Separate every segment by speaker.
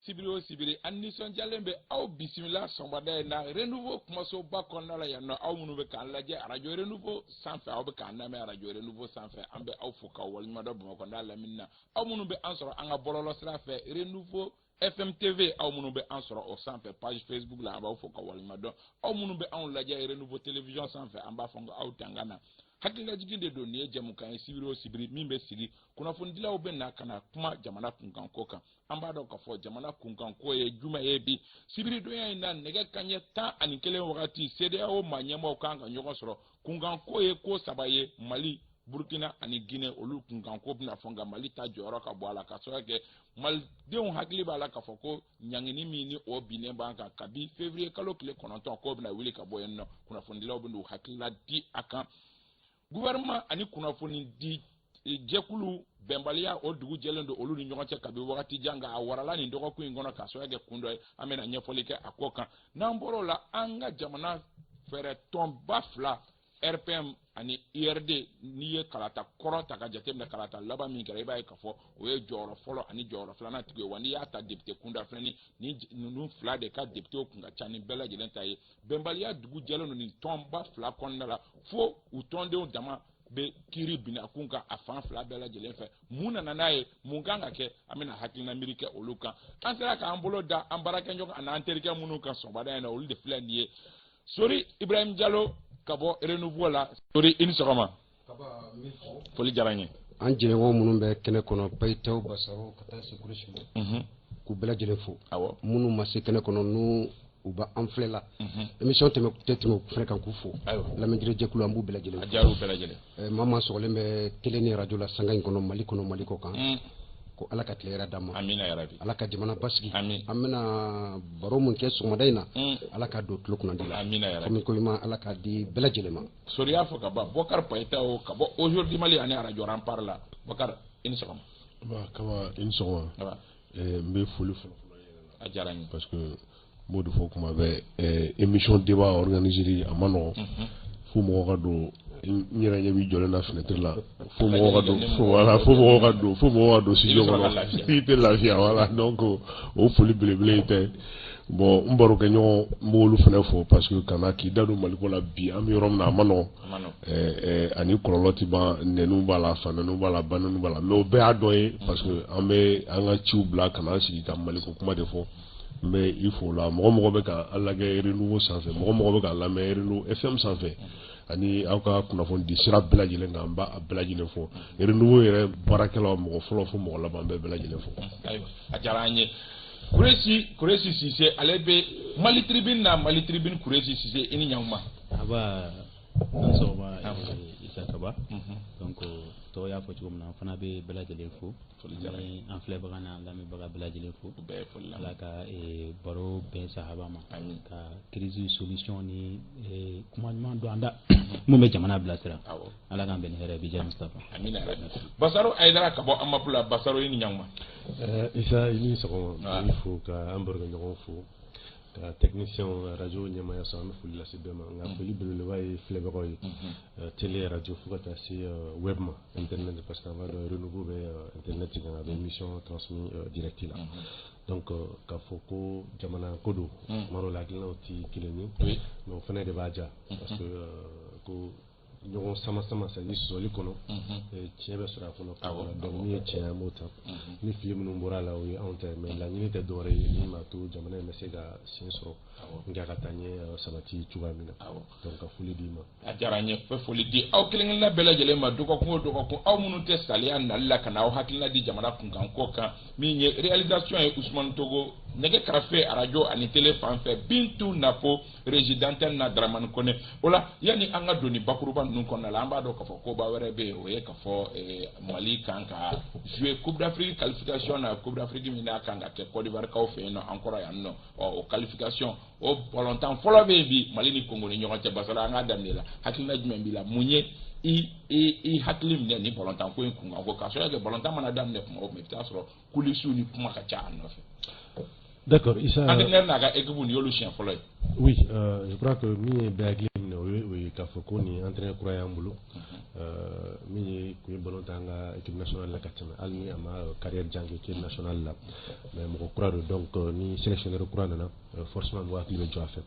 Speaker 1: Sibiri o sibiri, an nisɔndiyalen bɛ aw bisimila sɔgɔmada in na Renouveau kumasoba kɔnɔna la yan nɔ. Aw minnu bɛ k'an lajɛ arajo Renouveau sanfɛ, aw bɛ k'an lamɛn arajo Renouveau sanfɛ, an bɛ aw fo k'aw waleɲuman dɔn Bamakɔ n'a lamini na. Aw minnu bɛ an sɔrɔ an ka bɔlɔlɔ sira fɛ Renouveau FM TV, aw minnu bɛ an sɔrɔ o sanfɛ page Facebook la, an b'aw fo k'aw waleɲuman dɔn. Aw minnu bɛ anw lajɛ Renouveau télévision sanfɛ, an b'a fɔ ko aw danga na. Hakililajigin de don, nin ye jɛmukan ye sibiri o sibiri min bɛ sigi, kunnafonidilaw bɛ na ka na kuma jamana kunkanko kan. An b'a dɔn k'a fɔ jamana kunkanko ye jumɛn ye bi sibiridonya in na. Nɛgɛ kanɲɛ 11 wagati, CEDEAO maa ɲɛmaaw kan ka ɲɔgɔn sɔrɔ. Kunkanko ye ko saba ye: Mali, Burkina ani Guinée. Olu kunkanko bɛna fɔ, nka Mali ta jɔyɔrɔ ka bɔ a la, ka sababu kɛ malidenw hakili b'a la k'a fɔ ko ɲangini min ni o binnen b'an kan kabi février kalo tile 9, k'o bɛna wuli ka bɔ yen nɔ. Kunnafonidilaw bɛna u hakilila di a kan. Gouvernement ani kunnafoni di jɛkulu bɛnbaliya, o dugu jɛlen don olu ni ɲɔgɔn cɛ kabi wagati jan, nka a warala nin dɔgɔkun in kɔnɔ k'a sababu kɛ kun dɔ ye. An bɛna ɲɛfɔli kɛ a ko kan. N'an bɔr'o la, an ka jamana fɛɛrɛ tɔnba fila, RPM ani URD, n'i ye kalata kɔrɔ ta ka jateminɛ, kalata laban min kɛra, i b'a ye k'a fɔ o ye jɔyɔrɔ fɔlɔ ani jɔyɔrɔ filanan tigi ye. Wa n'i y'a ta député kunda filɛ, ni ninnu fila de ka député kun ka ca ni bɛɛ lajɛlen ta ye. Bɛnbaliya dugu jɛlen don nin tɔnba fila kɔnɔna la, fo u tɔndenw dama bɛ kiiri bin a kun kan a fan fila bɛɛ lajɛlen fɛ. Mun nana n'a ye? Mun kan ka kɛ? An bɛna hakilina miiri kɛ olu kan. An sera k'an bolo da an baarakɛɲɔgɔn ani an terikɛ minnu kan sɔgɔmada in na, olu de filɛ nin ye: Sori Ibrahim Jalo ka bɔ Renouveau la. Sori, i ni sɔgɔma, foli diyara n ye.
Speaker 2: An jɛɲɔgɔn minnu bɛ kɛnɛ kɔnɔ, Payitaw, Basaro, ka taa se Kurusi ma, k'u bɛɛ lajɛlen fo. Minnu ma se kɛnɛ kɔnɔ, n'u u b'an filɛ la, émission tɛmɛ tɛ tɛmɛ u fɛnɛ kan, k'u fo. Lamɛnjɛrɛ jɛkulu, an b'u bɛɛ lajɛlen
Speaker 1: A
Speaker 2: fo.
Speaker 1: diyara u bɛɛ lajɛlen.
Speaker 2: Maa maa sɔgɔlen bɛ télé ni radio la sanga in kɔnɔ, Mali kɔnɔ, Mali kɔ kan, ko Ala ka tile hɛrɛ d'an ma.
Speaker 1: Amina yarabi.
Speaker 2: Ala ka jamana basigi.
Speaker 1: Amin.
Speaker 2: An bɛna baro mun kɛ sɔgɔmada in na, Ala ka don tulo kunnandi la.
Speaker 1: Amina yarabi.
Speaker 2: Komi ko ɲuman, Ala k'a di bɛɛ lajɛlen ma.
Speaker 1: Sori y'a fɔ ka ban. Bɔkari Payitaw ka bɔ Aujourd'hui Mali ani radio Rempart la. Bɔkari, i ni sɔgɔma.
Speaker 3: Ba Kaba, i ni sɔgɔma.
Speaker 1: Aba.
Speaker 3: N bɛ foli fɔlɔ fɔlɔ yɛrɛ la.
Speaker 1: A diyara n ye.
Speaker 3: Parce que n b'o de fɔ kuma bɛɛ, émission débat organisée a ma nɔgɔn. Fo mɔgɔ ka don, n yɛrɛ ɲɛ b'i jɔlen na fenêtre la. Fo mɔgɔ ka don, fo voilà, fo mɔgɔ ka don, fo mɔgɔ ka don studio
Speaker 1: I bɛ sɔrɔ ka
Speaker 3: kɔnɔ.
Speaker 1: lafiya.
Speaker 3: I tɛ lafiya, voilà. Donc o foli belebele tɛ. Bon, n barokɛɲɔgɔn, n b'olu fana fo parce que ka na k'i da don Maliko la bi, an bɛ yɔrɔ min na, a ma nɔgɔn.
Speaker 1: A ma nɔgɔn.
Speaker 3: Ani kɔlɔlɔ ti ban, nɛniw b'a la, fanɛniw b'a la, banɛniw b'a la, mais o bɛɛ y'a dɔ ye parce que an bɛ an ka ciw bila ka n'an sigi ka Maliko kuma de fɔ. N bɛ i fo o la. Mɔgɔ mɔgɔ bɛ ka an lajɛ Renouveau sanfɛ, mɔgɔ mɔgɔ bɛ k'an lamɛn Renouveau FM sanfɛ, ani aw ka kunnafoni di sira bɛɛ lajɛlen kan, an b'a bɛɛ lajɛlen fo. Renouveau yɛrɛ baarakɛlaw, mɔgɔ fɔlɔ fo mɔgɔ laban, bɛɛ lajɛlen fo.
Speaker 1: Ayiwa, a diyara an ye. Kuresi Sise, ale bɛ Mali Tribune na. Mali Tribune, Kuresi Sise, i ni ɲankuma.
Speaker 4: Aba, an sɔgɔma. Isa Kaba. Donc tɔgɔ y'a fɔ cogo min na, an fana bɛ bɛɛ lajɛlen fo.
Speaker 1: Foli diyara n ye.
Speaker 4: Ani an filɛbaga n'an lamɛnbaga bɛɛ lajɛlen fo.
Speaker 1: U bɛɛ ye foli la.
Speaker 4: Ala ka baro bɛn sahaba ma.
Speaker 1: Amin.
Speaker 4: Ka crise solution ni kuma ɲuman don an da mun bɛ jamana bilasira. Ala k'an bɛn ni hɛrɛ bi diya Mustafa.
Speaker 1: Amina yarabi. Basaro Ayidara ka bɔ Amapu la. Basaro, i ni ɲankuma.
Speaker 5: Isa, i ni sɔgɔma. N b'i fo ka an barokɛɲɔgɔn fo, ka technicien radio ɲɛmaaya sɔrɔ, an bɛ foli lase bɛɛ ma. Nka foli belebeleba ye filɛbagaw ye, télé, radio, fo ka taa se web ma, internet, parce que an b'a dɔn Renouveau bɛ internet kan, a bɛ émission transmis direct la. Donc k'a fɔ ko jamana ko don, tuma dɔw la hakilinaw tɛ kelen ye, mais o fana de b'a diya, parce que ko ɲɔgɔn sama sama, c'est à dire sɔsɔli kɔnɔ, tiɲɛ bɛ sɔrɔ a kɔnɔ. Donc min ye tiɲɛ ye, an b'o ta. Ni fili minnu bɔra a la, o ye anw ta ye, mais laɲini tɛ dɔwɛrɛ ye min b'a to jamana in bɛ se ka sen sɔrɔ nka ka taa ɲɛ sabati cogoya min na. Donc ka foli d'i ma.
Speaker 1: A diyara n ye. Bɛ foli di aw kelen kelenna bɛɛ lajɛlen ma dɔgɔkun o dɔgɔkun, aw minnu tɛ saliya nali la ka na aw hakilina di jamana kunkanko kan. Min ye réalisation ye, Usumani Togo, nɛgɛ karafe arajo ani télé fan fɛ, Bintu Nafo, régie d'antenne na, Daramani Kone. O la, yanni an ka don nin bakuruba ninnu kɔnɔna la, an b'a dɔn k'a fɔ koba wɛrɛ bɛ yen, o ye k'a fɔ Mali kan ka jouer Coupe d'Afrique qualification na, Coupe d'Afrique min n'a kan ka kɛ Côte d'Ivoire kaw fɛ yen nɔ, an kɔrɔ yan nɔ. Ɔ, o qualification, o balontan fɔlɔ bɛ yen bi, Mali ni Congo ni ɲɔgɔn cɛ. Basala, an k'a daminɛ la, hakilina jumɛn b'i la? Mun ye i hakili minɛ ni balontan ko in kun kan ko k'a sɔrɔ kɛ balontan mana daminɛ kuma o kuma, i bɛ taa sɔrɔ coulisses ni kuma ka ca a nɔfɛ?
Speaker 5: D'accord, Issa.
Speaker 1: Entraîneur n'a ka équipe, nin y'olu siɲɛ fɔlɔ ye.
Speaker 5: Oui, je crois que min ye bɛɛ hakili minɛ, o ye k'a fɔ ko nin entraîneur kura y'an bolo. Min ye kun ye ballon tan an ka équipe nationale la ka tɛmɛ, hali ni a ma carrière jan kɛ équipe nationale la, mais mɔgɔ kura don. Donc ni sélectionneur kura nana, forcément mɔgɔ hakili bɛ jɔ a fɛ.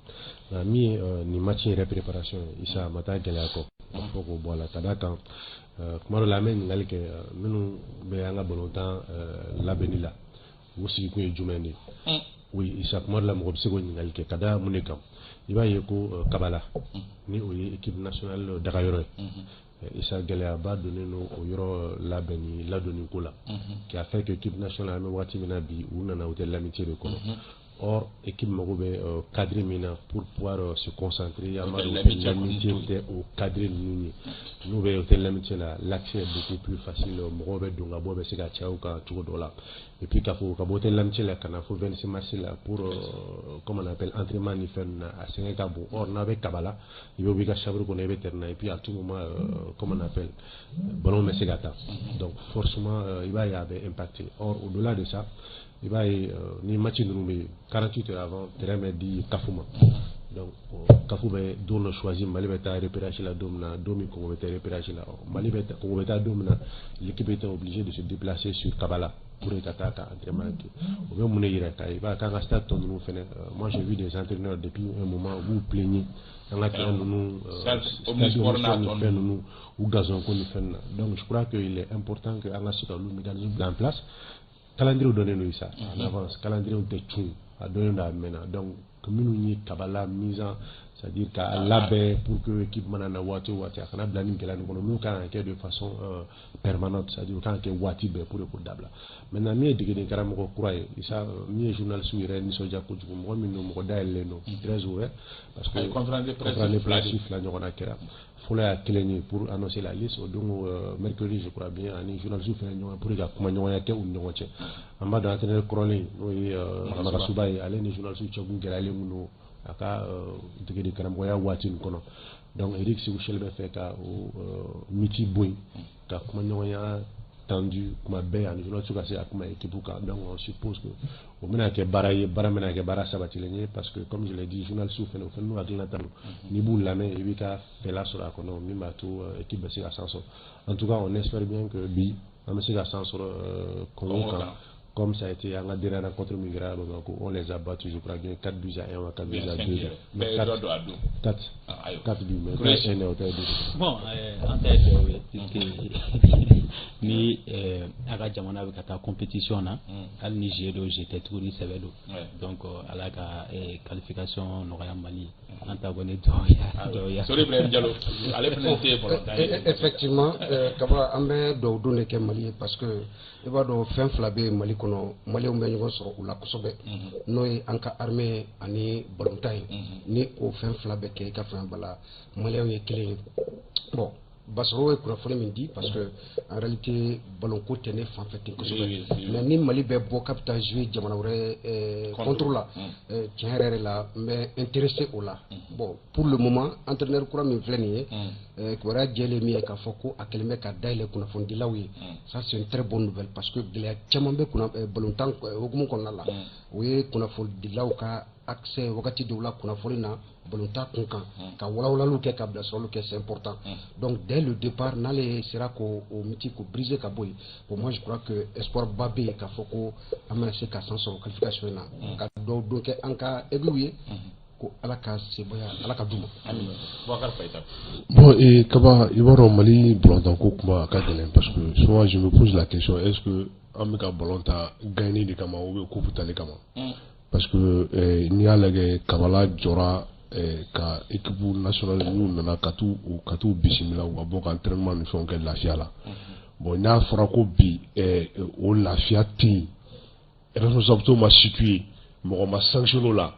Speaker 5: Nka min ye nin match yɛrɛ préparation ye, Isa, a ma taa gɛlɛya kɔ, ka fɔ k'o bɔ a la, ka d'a kan kuma dɔ la an bɛ ɲininkali kɛ minnu bɛ an ka ballon tan labɛnni la, u sigikun ye jumɛn de ye? Oui, Isa, kuma dɔ la mɔgɔ bɛ se k'o ɲininkali kɛ. Ka da mun de kan? I b'a ye ko Kabala, ni o ye équipe nationale dagayɔrɔ ye, Isa, gɛlɛyaba donnen don o yɔrɔ labɛnni ladonni ko la, qui a fait que équipe nationale, an bɛ waati min na bi, u nana hôtel l'Amitié de kɔnɔ. Or équipe mago bɛ cadre min na pour pouvoir se concentrer, an b'a dɔn hôtel l'Amitié tɛ o cadre ninnu ye. N'u bɛ hôtel l'Amitié la, l'accès est beaucoup plus facile, mɔgɔw bɛ don ka bɔ, bɛ se ka caya u kan cogo dɔ la. Et puis k'a fɔ ka bɔ hôtel l'Amitié la ka na fo 26 mars la pour comment on appelle, entraînement ni fɛn ninnu na, a sɛgɛn ka bon. Or n'a bɛ Kabala, i bɛ bɔ i ka chambre kɔnɔ, i bɛ terrain na, et puis à tout moment, comment on appelle, ballon bɛ se ka taa. Donc forcément i b'a ye a bɛ impacter. Or au-delà de ça, i b'a ye ni match ninnu bɛ yen, 48 heures avant, terrain bɛ di CAF ma. Donc CAF bɛ don dɔ choisi, Mali bɛ taa repérage la don min na, don min Congo bɛ taa repérage la, Mali bɛ Congo bɛ taa don min na, l'équipe était obligée de se déplacer sur Kabala pour ka taa ka entraînement kɛ. O bɛ mun de yira? Ka i b'a k'an ka stade tɔ ninnu fɛnɛ, moi j'ai vu des entraîneurs depuis un moment, u b'u plaigner an ka terrain ninnu, stade omnisport ni fɛn ninnu, u gazon ko ni fɛn na. Donc je crois que il est important que an ka se ka olu mécanisme bila en place. Calendrier dɔnnen don, Isa, en avance, calendrier tɛ cun, a dɔnnen don a mɛnna. Donc minnu ye Kabala mise en, c'est à dire k'a labɛn pour que équipe mana na waati o waati, a kana bila ni gɛlɛya nin kɔnɔ, n'u kan ka kɛ de façon permanente, c'est à dire u kan ka kɛ waati bɛɛ pour que k'o dabila. Maintenant, min ye degeden karamɔgɔ kura ye, Isa, min ye journaliste yɛrɛ nisɔndiya kojugu, mɔgɔ min don, mɔgɔ dayɛlɛlen don, très ouvert, parce que
Speaker 1: conférence de presse
Speaker 5: fila ɲɔgɔnna kɛra. Fɔlɔ y'a kelen ye pour annoncer la liste, o don mercredi, je crois bien, ani journaliste fɛnɛ ɲɔgɔn pour que ka kuma ɲɔgɔnya kɛ u ni ɲɔgɔn cɛ. An b'a dɔn entraîneur kɔrɔlen, n'o ye Magasuba ye, ale ni journaliste cɛ kun gɛlɛyalen kun don a ka degeden karamɔgɔya waati nin kɔnɔ. Donc Eric Sékou Chelle bɛ fɛ ka o mythe bɔ yen, ka kuma ɲɔgɔnya tendu kuma bɛɛ ani journaliste ka se ka kuma équipe kan. Donc on suppose que o bɛna kɛ baara ye, baara bɛna kɛ baara sabatilen ye, parce que comme je l'ai dit, journaliste fɛnɛ, o fɛnɛ n'u hakilinata don, n'i b'u lamɛn, i b'i ka fɛla sɔrɔ a kɔnɔ, min b'a to équipe bɛ se ka san sɔrɔ. En tout cas, on espère bien que bi an bɛ se ka san sɔrɔ Congo kan, comme ça a été an ka dernière rencontre min kɛra Bamako, on les a battus, je crois bien, 4 buts à 1 ou 4 buts à 2.
Speaker 1: 4
Speaker 5: 4 4 buts, mais 1 o tɛ 2.
Speaker 4: Bon, an ta ye dugawu ye, puisque ni a ka jamana bɛ ka taa compétition na, hali ni jeu don, jeu tɛ tuguni, sɛbɛ don. Donc Ala ka qualification nɔgɔya Mali ye. An ta kɔni dugawu ye.
Speaker 1: Sori Ibrahim Diallo, ale fana tɛ balontan ye.
Speaker 2: Effectivement, Kaba, an bɛ dugawu don de kɛ Mali ye, parce que i b'a dɔn fɛn fila bɛ yen Mali kɔnɔ, maliyɛnw bɛ ɲɔgɔn sɔrɔ u la kosɛbɛ, n'o ye an ka armée ani balontan ye. Ni o fɛn fila bɛ kɛ i ka fɛn bala, maliyɛnw ye kelen ye. Bon, Basɔrɔ ye kunnafoni min di, parce que en réalité ballon ko tɛ ne fan fɛ ten kosɛbɛ, mais ni Mali bɛ bɔ k'a bɛ taa jouer jamana wɛrɛ contre la, tiɲɛ yɛrɛ yɛrɛ la, n bɛ intéressé o la. Bon, pour le moment, entraîneur kura min filɛ nin ye, kibaruya jɛlen min ye k'a fɔ ko a kɛlen bɛ ka dayɛlɛ kunnafonidilaw ye, ça c'est une très bonne nouvelle, parce que gɛlɛya caman bɛ kunna balontan hukumu kɔnɔna la, o ye kunnafonidilaw ka accès wagati dɔw la kunnafoni na balontan kun kan, ka walawalaliw kɛ, ka bilasiraliw kɛ, c'est important. Donc dès le départ, n'ale sera k'o o mythe k'o briser ka bɔ yen, bon, moi je crois que espoir ba bɛ yen k'a fɔ ko an bɛna se ka san sɔrɔ qualification in na, ka dɔw don kɛ an ka aigle ye, ko Ala ka sebaya Ala ka d'u ma.
Speaker 1: Boubacar Fayita.
Speaker 3: Bon, et Kaba, i b'a dɔn Mali balontan ko kuma a ka gɛlɛn, parce que souvent je me pose la question: est-ce que an bɛ ka ballon ta gagner de kama ou bien coupe tali kama? Parce que n'i y'a lajɛ, Kabala jɔra ka équipe nationale n'u nana ka t'u bisimila, u ka bɔ ka entraînement ni fɛnw kɛ lafiya la. Bon, n'a fɔra ko bi o lafiya tɛ yen, responsabilité ma situé, mɔgɔ ma sanctionné o la,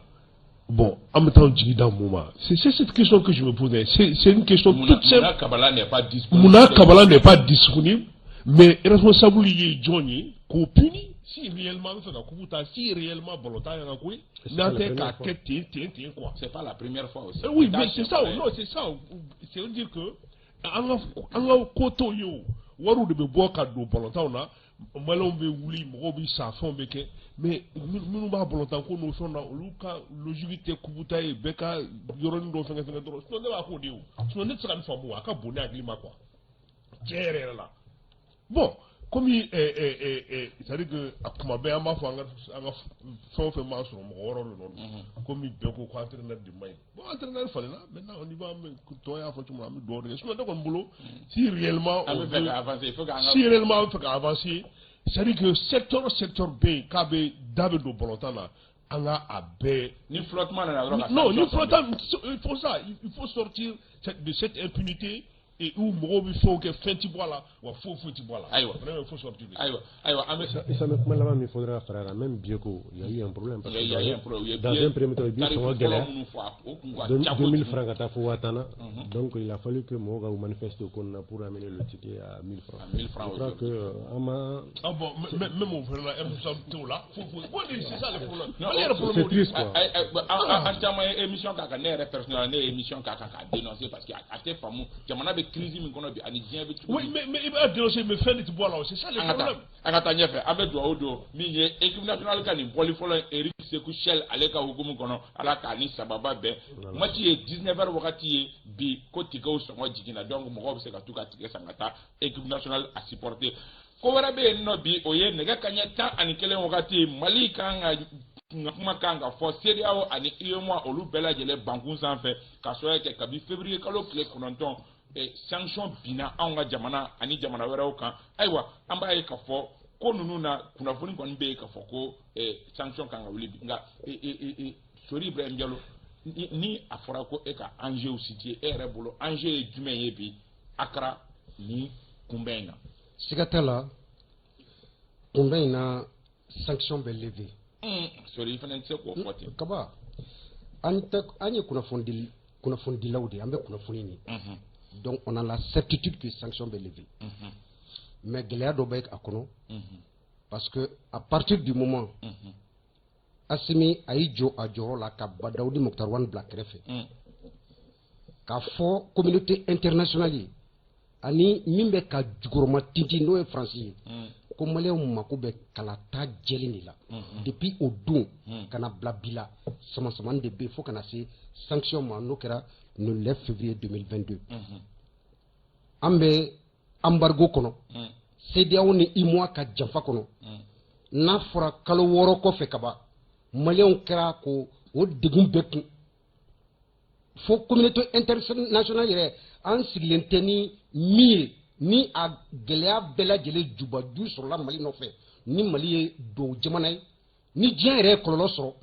Speaker 3: bon, an bɛ taa jigi da mun ma? C'est cette question que je me pose, c'est une question toute simple.
Speaker 1: Munna Kabala n'est pas disponible?
Speaker 3: Munna Kabala n'est pas disponible? Mais responsable ye jɔn ye k'o puni si réellement an bɛ fɛ ka coupe ta, si réellement balontan y'an ka ko ye, n'an tɛ k'a kɛ ten ten ten quoi.
Speaker 1: C'est pas la première fois aussi.
Speaker 3: Oui, mais c'est ça, non, c'est ça, c'est veut dire que an ka ko t'o ye, o wariw de bɛ bɔ ka don balontanw na, maliyɛnw bɛ wuli, mɔgɔw bɛ sa, fɛnw bɛ kɛ, mais minnu b'a balontan ko n'o fɛnw na, olu ka logique tɛ coupe ta ye, bɛɛ ka yɔrɔnin dɔ fɛngɛ fɛngɛ dɔrɔn. Sinon ne b'a k'o de ye o, sinon ne tɛ se ka nin faamu, a ka bon ne hakili ma quoi. Tiɲɛ yɛrɛ yɛrɛ la, bon, komi c'est à dire que a kuma bɛɛ an b'a fɔ, an ka fɛn o fɛn b'an sɔrɔ, mɔgɔ wɛrɛw de nɔ don. Komi bɛɛ ko ko entraîneur de man ɲi, bon, entraîneur falenna. Maintenant on y va. Tɔ y'a fɔ cogo min na, an bɛ dugawu de kɛ. Sinon ne kɔni bolo, si réellement
Speaker 1: an bɛ fɛ ka avancer, il faut que an ka
Speaker 3: si réellement an bɛ fɛ ka avancer, c'est à dire que secteur bɛ yen k'a bɛ da bɛ don balontan na, an ka a bɛɛ.
Speaker 1: Ni flottement nana dɔrɔn ka
Speaker 3: Non, ni flottement, il faut ça, il faut sortir de cette impunité et où mɔgɔw bɛ fɛnw kɛ, fɛn ti bɔ a la, wa foyi foyi ti bɔ a la.
Speaker 1: Ayiwa.
Speaker 3: Vraiment, il faut sortir de ça.
Speaker 1: Ayiwa, an bɛ.
Speaker 5: Issa, bɛ kuma laban min fɔ dɔrɔn ka fara a kan, même billet ko, il y a eu un problème parce que
Speaker 1: Il y a eu un problème.
Speaker 5: dans un premier temps, billet sɔngɔ gɛlɛya
Speaker 1: minnu fɔ, o kun ka ca.
Speaker 5: 2000 francs ka taa fo 10 000 na. Donc il a fallu que mɔgɔw ka manifester o ko nin na pour amener le ticket à 1000 francs.
Speaker 1: À 1000 francs.
Speaker 5: Je crois que an ma
Speaker 3: Ah bon, même o fɛnɛ la, responsabilité o la, foyi foyi. Bon, c'est ça le problème.
Speaker 1: Non,
Speaker 3: Mali yɛrɛ problème.
Speaker 5: C'est triste quoi.
Speaker 1: An caman ye émission k'a kan. Ne yɛrɛ personnellement, ne ye émission k'a kan k'a dénoncer parce que a tɛ faamu, jamana bɛ crise min kɔnɔ bi ani diɲɛ bɛ cogo
Speaker 3: Oui, mais i b'a dénoncer, mais fɛn de ti bɔ a la, c'est ça le
Speaker 1: an ka taa
Speaker 3: problème.
Speaker 1: An ka taa ɲɛfɛ. An bɛ dugawu don min ye équipe nationale ka nin bɔli fɔlɔ ye, Eric Sekou Chelle ale ka hukumu kɔnɔ, Ala k'a ni sababa bɛn. Match ye 19 heures wagati ye bi, ko ticketw sɔngɔ jiginna, donc mɔgɔw bɛ se ka t'u ka ticket san ka taa équipe nationale a supporter. Ko wɛrɛ bɛ yen nɔ bi, o ye nɛgɛ kanɲɛ 11 wagati, Mali kan ka kuma kan ka fɔ CEDEAO ani UEMOA, olu bɛɛ lajɛlen bankun sanfɛ, ka sɔrɔ kɛ kabi février kalo tile 9, sanction binna anw ka jamana ani jamana wɛrɛw kan. Ayiwa, an b'a ye k'a fɔ ko ninnu na, kunnafoni kɔni bɛ yen k'a fɔ ko sanction kan ka wuli bi. Nka Sori Ibrahim Jalo, ni a fɔra ko e ka enjeu situé, e yɛrɛ bolo enjeu ye jumɛn ye bi Accra ni kunbɛn in na?
Speaker 2: Siga t'a la, kunbɛn in na, sanction bɛ lever.
Speaker 1: Sori, i fana tɛ se k'o fɔ ten.
Speaker 2: Kaba, an tɛ, an ye kunnafonidilaw de ye, an bɛ kunnafoni ɲini. Donc on a la certitude que sanction bɛ lever, mais gɛlɛya dɔ bɛ a kɔnɔ, parce que à partir du moment Assimi a y'i jɔ a jɔyɔrɔ la ka Bah Daoudi Moctar Ouane bila kɛrɛfɛ, k'a fɔ communauté internationale ye ani min bɛ ka jukɔrɔma tintin, n'o ye Faransi ye, ko maliyɛnw mako bɛ kalata jɛlen de la, depuis o don ka na bila bi la, sama-samani de bɛ yen fo ka na se sanction ma, n'o kɛra le 9 février 2022. An bɛ embargo kɔnɔ, CEDEAO ni UEMOA ka janfa kɔnɔ. N'a fɔra kalo 6 kɔfɛ kaban, maliyɛnw kɛra ko o degun bɛɛ kun fo communauté internationale yɛrɛ, an sigilen tɛ ni min ye, ni a gɛlɛya bɛɛ lajɛlen jubaju sɔrɔla Mali nɔfɛ, ni Mali ye duwawu jamana ye, ni diɲɛ yɛrɛ ye kɔlɔlɔ sɔrɔ,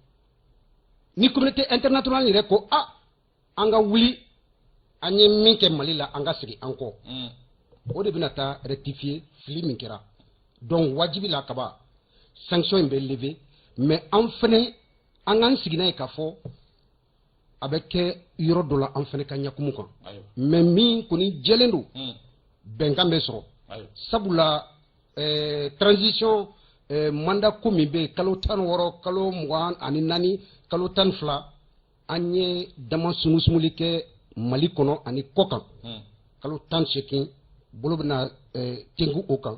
Speaker 2: ni communauté internationale yɛrɛ ko a an ka wuli, an ye min kɛ Mali la, an ka segin an kɔ, o de bɛna taa rectifier fili min kɛra. Donc wajibi la kaba, sanction in bɛ lever, mais an fɛnɛ an k'an sigi n'a ye k'a fɔ a bɛ kɛ yɔrɔ dɔ la, an fɛnɛ ka ɲakumu kan. Mais min kɔni jɛlen don, bɛnkan bɛ sɔrɔ, sabula transition mandat ko min bɛ yen, kalo 16, kalo 24, kalo 12, an ye dama sumusumuli kɛ Mali kɔnɔ ani kɔ kan. Kalo 18 bolo bɛna tengu o kan,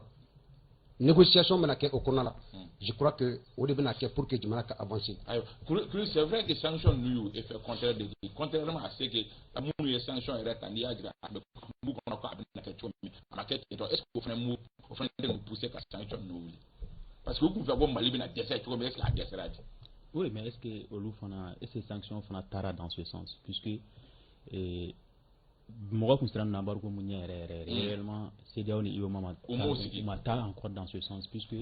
Speaker 2: négociation bɛna kɛ o kɔnɔna la. Je crois que o de bɛna kɛ pour que jamana ka avancer.
Speaker 1: Ayiwa, c'est vrai que sanction ninnu y'u effet contraire de di, contrairement à ce que minnu ye sanction yɛrɛ ta, n'i y'a jira a bɛ b'u kɔnɔ ko a bɛna kɛ cogo min, a ma kɛ ten tɔ. Est ce que o fana m'u o fana tɛ k'u pousser ka sanction ninnu wuli, parce que u kun fɛ ko Mali bɛna dɛsɛ cogo min, est ce que a dɛsɛra ten?
Speaker 4: Oui, mais est-ce que olu fana, est-ce que sanction fana taara dans ce sens, puisque mɔgɔ kun siran embargo mun ɲɛ yɛrɛ yɛrɛ yɛrɛ, réellement CEDEAO ni UEMOA ma
Speaker 1: U m'o sigi.
Speaker 4: U ma taa encore dans ce sens, puisque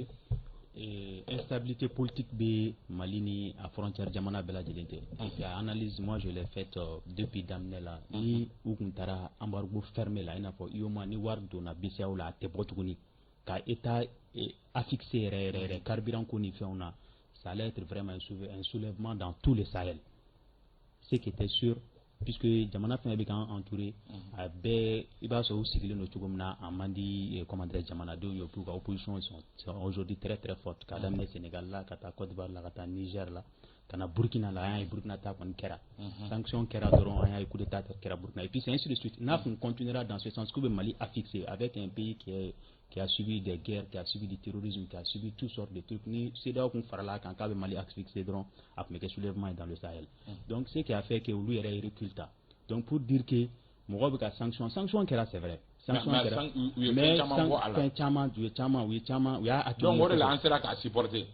Speaker 4: instabilité politique bɛ Mali ni a frontière jamana bɛɛ lajɛlen tɛ. Et puis analyse, moi je l'ai faite depuis daminɛ la, ni u kun taara embargo fermé la, i n'a fɔ UEMOA, ni wari donna BCEAO la, a tɛ bɔ tuguni, ka état asphyxié yɛrɛ yɛrɛ yɛrɛ, carburant ko ni fɛnw na, ça allait être vraiment un soulèvement dans tous les Sahel, ce qui était sûr, puisque jamana fɛn bɛ k'an entouré, a bɛɛ i b'a sɔrɔ u sigilen don cogo min na, a man di comment dirais jamanadenw ye. Pour ka opposition sont aujourd'hui très très fortes, k'a daminɛ Sénégal la, ka taa Côte d'Ivoire la, ka taa Niger la, ka na Burkina la. An y'a ye Burkina ta kɔni kɛra, sanction kɛra dɔrɔn, an y'a ye coup d'état kɛra Burkina, et puis c'est ainsi de suite. N'a kun continuera dans ce sens, k'u bɛ Mali asphyxier avec un pays qui a subi des guerres, qui a subi du terrorisme, qui a subi toutes sortes de trucs, ni CEDEAO kun farala a kan k'a bɛ Mali asphyxier dɔrɔn, a tun bɛ kɛ soulèvement ye dans le Sahel. Donc ce qui a fait que olu yɛrɛ ye recul ta. Donc pour dire que mɔgɔw bɛ ka sanction kɛra, c'est vrai. Sanction kɛra,
Speaker 1: mais
Speaker 4: fɛn caman u ye caman u ye caman u y'a.
Speaker 1: Donc o de la an sera k'a supporter.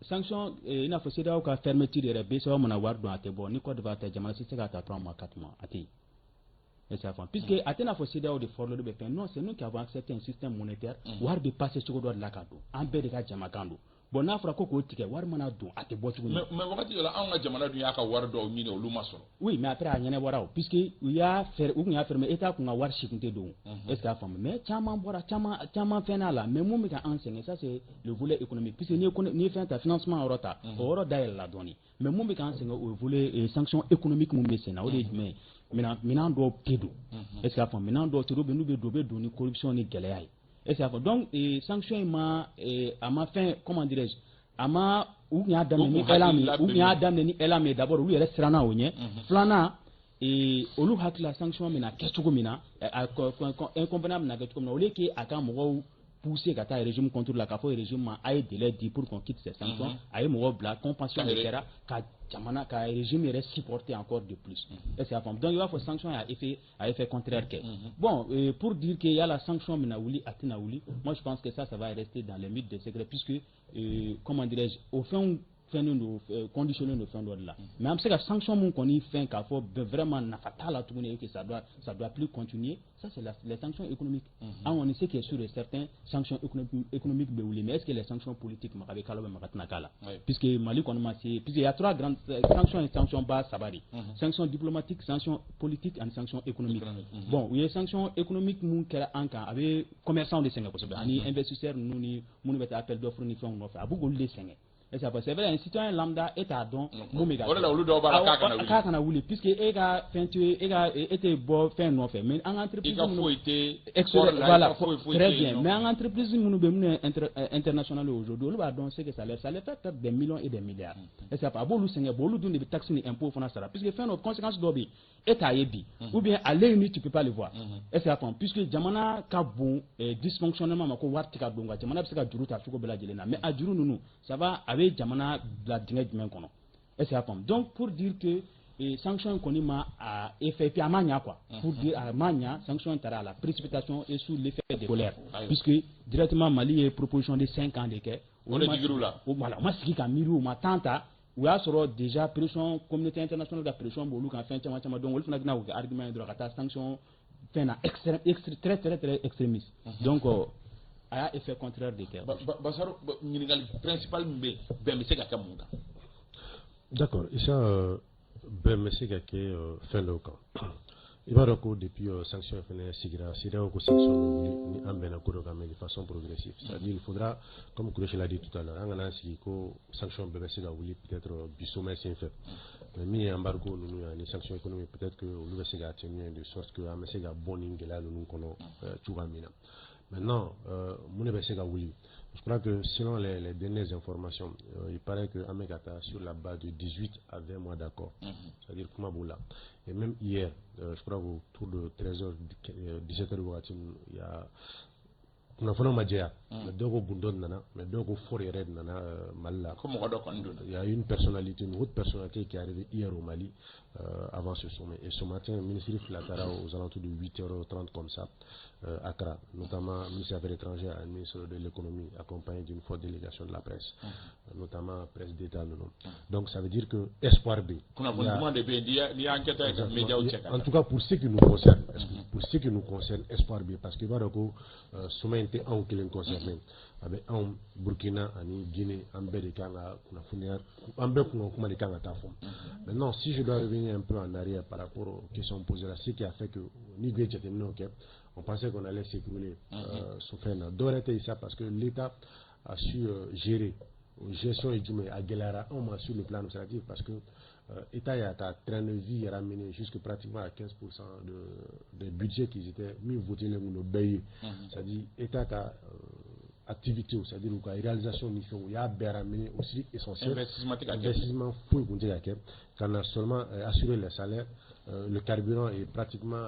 Speaker 4: Sanction, i n'a fɔ CEDEAO ka fermeture yɛrɛ, BCEAO mana wari don, a tɛ bɔ ni Côte d'Ivoire tɛ. Jamana si tɛ se k'a ta 3 mois, 4 mois, a tɛ yen. Est-ce que puisque a tɛna fɔ CEDEAO de fɔlɔ bɛ fɛn? Non, c'est nous qui avons accepté un système monétaire. Wari bɛ passer cogo dɔ de la ka don, an bɛɛ de ka jamakan don. Bon, n'a fɔra ko k'o tigɛ, wari mana don, a tɛ bɔ tuguni.
Speaker 1: Mais wagati dɔ la, anw ka jamana dun y'a ka wari dɔw ɲini, olu ma sɔrɔ.
Speaker 4: Oui, mais après a ɲɛnabɔra o, puisque u y'a fɛrɛ, u tun y'a fermé, État kun ka wari si kun tɛ don. Est ce que y'a faamu? Mais caman bɔra, caman caman fɛn la. Mais mun bɛ ka an sɛgɛn, ça c'est le volet économique, puisque n'i ye fɛn ta, financement yɔrɔ ta, o yɔrɔ dayɛlɛla dɔɔni. Mais mun bɛ k'an sɛgɛn, o ye volet sanction économique mun bɛ sen na, o de ye jumɛn ye? Minɛn dɔw tɛ don. Est ce que y'a faamu? Minɛn dɔw tɛ don, n'u bɛ don, u bɛ don ni corruption ni gɛlɛya ye. Est ce que y'a faamu? Donc sanction in ma, a ma fɛn, comment dirais je, a ma, u tun y'a daminɛ ni élan min, u tun y'a daminɛ ni élan min ye, d'abord olu yɛrɛ siranna o ɲɛ. Filanan, olu hakilila sanction bɛna kɛ cogo min na, inconvénient bɛna kɛ cogo min na, au lieu que a ka mɔgɔw pousser ka taa régime contre la, k'a fɔ régime ma a ye délai di pour qu'on quitte ces sanctions, a ye mɔgɔw bila compassion de kɛra ka jamana ka régime yɛrɛ supporter encore de plus. Est ce que y'a faamu? Donc i b'a fɔ sanction y'a effet, a effet contraire kɛ. Bon, pour dire que yala sanction bɛna wuli, a tɛna wuli, moi je pense que ça va rester dans les mythes des secrets, puisque comment dirais-je, o fɛnw fɛnnen don, conditionné don fɛn dɔ de la. Mais an bɛ se ka sanction mun kɔni fɛn k'a fɔ vraiment nafa t'a la tuguni et que ça doit plus continuer, ça c'est les sanctions économiques. An kɔni, ce qui est sûr et certain, sanctions économiques bɛ wuli. Mais est-ce que les sanctions politiques, maga bɛ k'a la ou bien maga tɛna k'a la? Puisque Mali kɔni ma se, puisque il y a trois grandes sanctions ye, sanction ba saba de: sanction diplomatique, sanction politique ani sanction économique. Bon, u ye sanction économique mun kɛra an kan, a bɛ commerçant de sɛgɛn kosɛbɛ, ani investisseurs ninnu ni minnu bɛ taa appel d'offre ni fɛnw nɔfɛ, a b'u k'olu de sɛgɛn. C'est vrai, un citoyen lambda, e t'a dɔn mun bɛ ka
Speaker 1: O de la olu dɔw b'a la k'a kana wuli.
Speaker 4: K'a kana wuli, puisque e ka fɛn tɛ e ka, e tɛ bɔ fɛn nɔfɛ. Mais an ka entreprise
Speaker 1: i ka foyi tɛ.
Speaker 4: Voilà, très bien. Mais an ka entreprise minnu bɛ, minnu ye international aujourd'hui, olu b'a dɔn ce que ça les fait perdre des millions et des milliards. Est ce que a b'olu sɛgɛn? Bon, olu dun de bɛ taxe ni impôt fana sara, puisque fɛn dɔ conséquence dɔ bɛ yen, e t'a ye bi, ou bien à l'œil nu tu peux pas le voir. Est ce que y'a faamu? Puisque jamana ka bon dysfonctionnement ma ko wari tɛ ka don, nka jamana bɛ se ka juru ta cogo bɛɛ lajɛlen na, mais a juru ninnu, ça va, a bɛ jamana bila dingɛ jumɛn kɔnɔ? Est ce que y'a faamu? Donc pour dire que sanction in kɔni ma a effet, puis a ma ɲa quoi. Pour dire a ma ɲa, sanction taara à la précipitation et sous l'effet de colère, puisque directement Mali ye proposition de 5 ans de kɛ.
Speaker 1: O de digir'u la.
Speaker 4: Voilà, u ma sigi ka miiri, u ma temps ta. U y'a sɔrɔ déjà pression communauté internationale ka pression b'olu kan, fɛn caman caman. Donc olu fana tɛna k'o kɛ argument ye dɔrɔn ka taa sanction fɛn na extrême, très très très extrémiste. Donc a y'a effet contraire de kɛ.
Speaker 1: Basaro, ɲininkali principal min bɛ yen, bɛn bɛ se ka kɛ mun kan?
Speaker 5: D'accord, Issa, bɛn bɛ se ka kɛ fɛn dɔw kan. I b'a dɔn ko depuis sanction fɛnɛ sigira, CEDEAO ko sanction bɛ wuli ni an bɛnna ko dɔ kan, mais de façon progressive. C'est-à-dire, il faudra, comme Kourechi l'a dit tout à l'heure, an kana sigi ko sanction bɛɛ bɛ se ka wuli peut-être bi sommet sen fɛ. Mais min ye embargo ninnu ye ani sanction économique, peut-être que olu bɛ se ka atténuer de sorte que an bɛ se ka bɔ nin gɛlɛya ninnu kɔnɔ cogoya min na. Maintenant, mun de bɛ se ka wuli? Je crois que selon les dernières informations, il paraît que an bɛ ka taa sur la base de 18 à 20 mois d'accord. C'est-à-dire kuma b'o la. Et même hier, je crois qu'autour de 13h, 17h wagati min, il y a kunnafoniw ma jɛya, mais dɔw ko Gundo nana, mais dɔw ko Faure yɛrɛ nana Mali la.
Speaker 1: Ko mɔgɔ dɔ kɔni donna.
Speaker 5: Il y a une personnalité, une haute personnalité qui est arrivée hier au Mali avant ce sommet. Et ce matin, le ministre fila taara aux alentours de 8h30 comme ça, Accra, notamment ministre des Affaires étrangères et ministre de l'économie, accompagné d'une forte délégation de la presse, notamment presse d'État ninnu. Donc ça veut dire que espoir bɛ yen.
Speaker 1: Kunnafoni duman de bɛ yen n'i y'a enquête ye ka médiaw cɛ ka
Speaker 5: En tout cas, pour ce qui nous concerne, pour ce qui nous concerne, espoir bɛ yen, parce que i b'a dɔn ko sommet in tɛ anw kelen concerné. A bɛ anw Burkina ani Guinée, an bɛɛ de kan ka kunnafoniya, an bɛɛ kun ka kuma de kan ka taa fɔ. Maintenant, si je dois revenir un peu en arrière par rapport aux questions posées là, ce qui a fait que ni tun ye jateminɛw kɛ, on pensait qu'on allait s'écrouler sous fɛn na. Dɔwɛrɛ tɛ ça, parce que l'État a su gérer. Gestion ye jumɛn ye? A gɛlɛyara anw ma sur le plan administratif, parce que État y'a ka train de vie ramené jusque pratiquement à 15% des budgets qui étaient min voté len don bɛɛ ye. C'est-à-dire État ka activité, c'est-à-dire u ka réalisation ni fɛnw, u y'a bɛɛ ramené aussi essentiel.
Speaker 1: Investissement tɛ ka kɛ.
Speaker 5: Investissement foyi tun tɛ ka kɛ, ka na seulement assurer les salaires, le carburant et pratiquement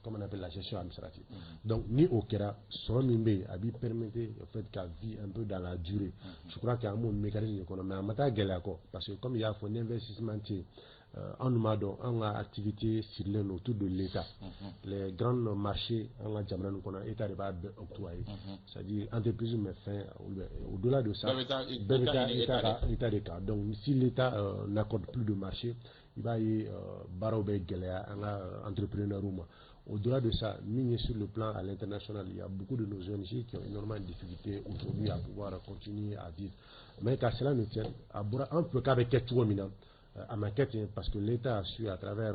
Speaker 5: comment on appelle, la gestion administrative. Donc ni o kɛra, sɔrɔ min bɛ yen, a b'i permettre en fait ka vie un peu dans la durée. Je crois qu'an b'o mécanisme de kɔnɔ, mais a ma taa gɛlɛya kɔ, parce que comme i y'a fɔ, ni investissement tɛ yen, An dun b'a dɔn, an ka activité sirilen don autour de l'État. Les grands marchés an ka jamana nin kɔnɔ, État de b'a bɛɛ octroyer, c'est-à-dire entreprise bɛ fɛn, au-delà de ça, bɛɛ bɛ taa État ka État de kan. Donc si l'État n'accorde plus de marché, i b'a ye baaraw bɛ gɛlɛya an ka entrepreneurs ma. Au-delà de ça, min ye sur le plan à l'international, il y a beaucoup de nos ONG qui ont énormément de difficultés aujourd'hui à pouvoir continuer à vivre. Mais qu'à cela ne tienne, a bɔra an fɛ k'a bɛ kɛ cogo min na, a ma kɛ ten, parce que l'État a su à travers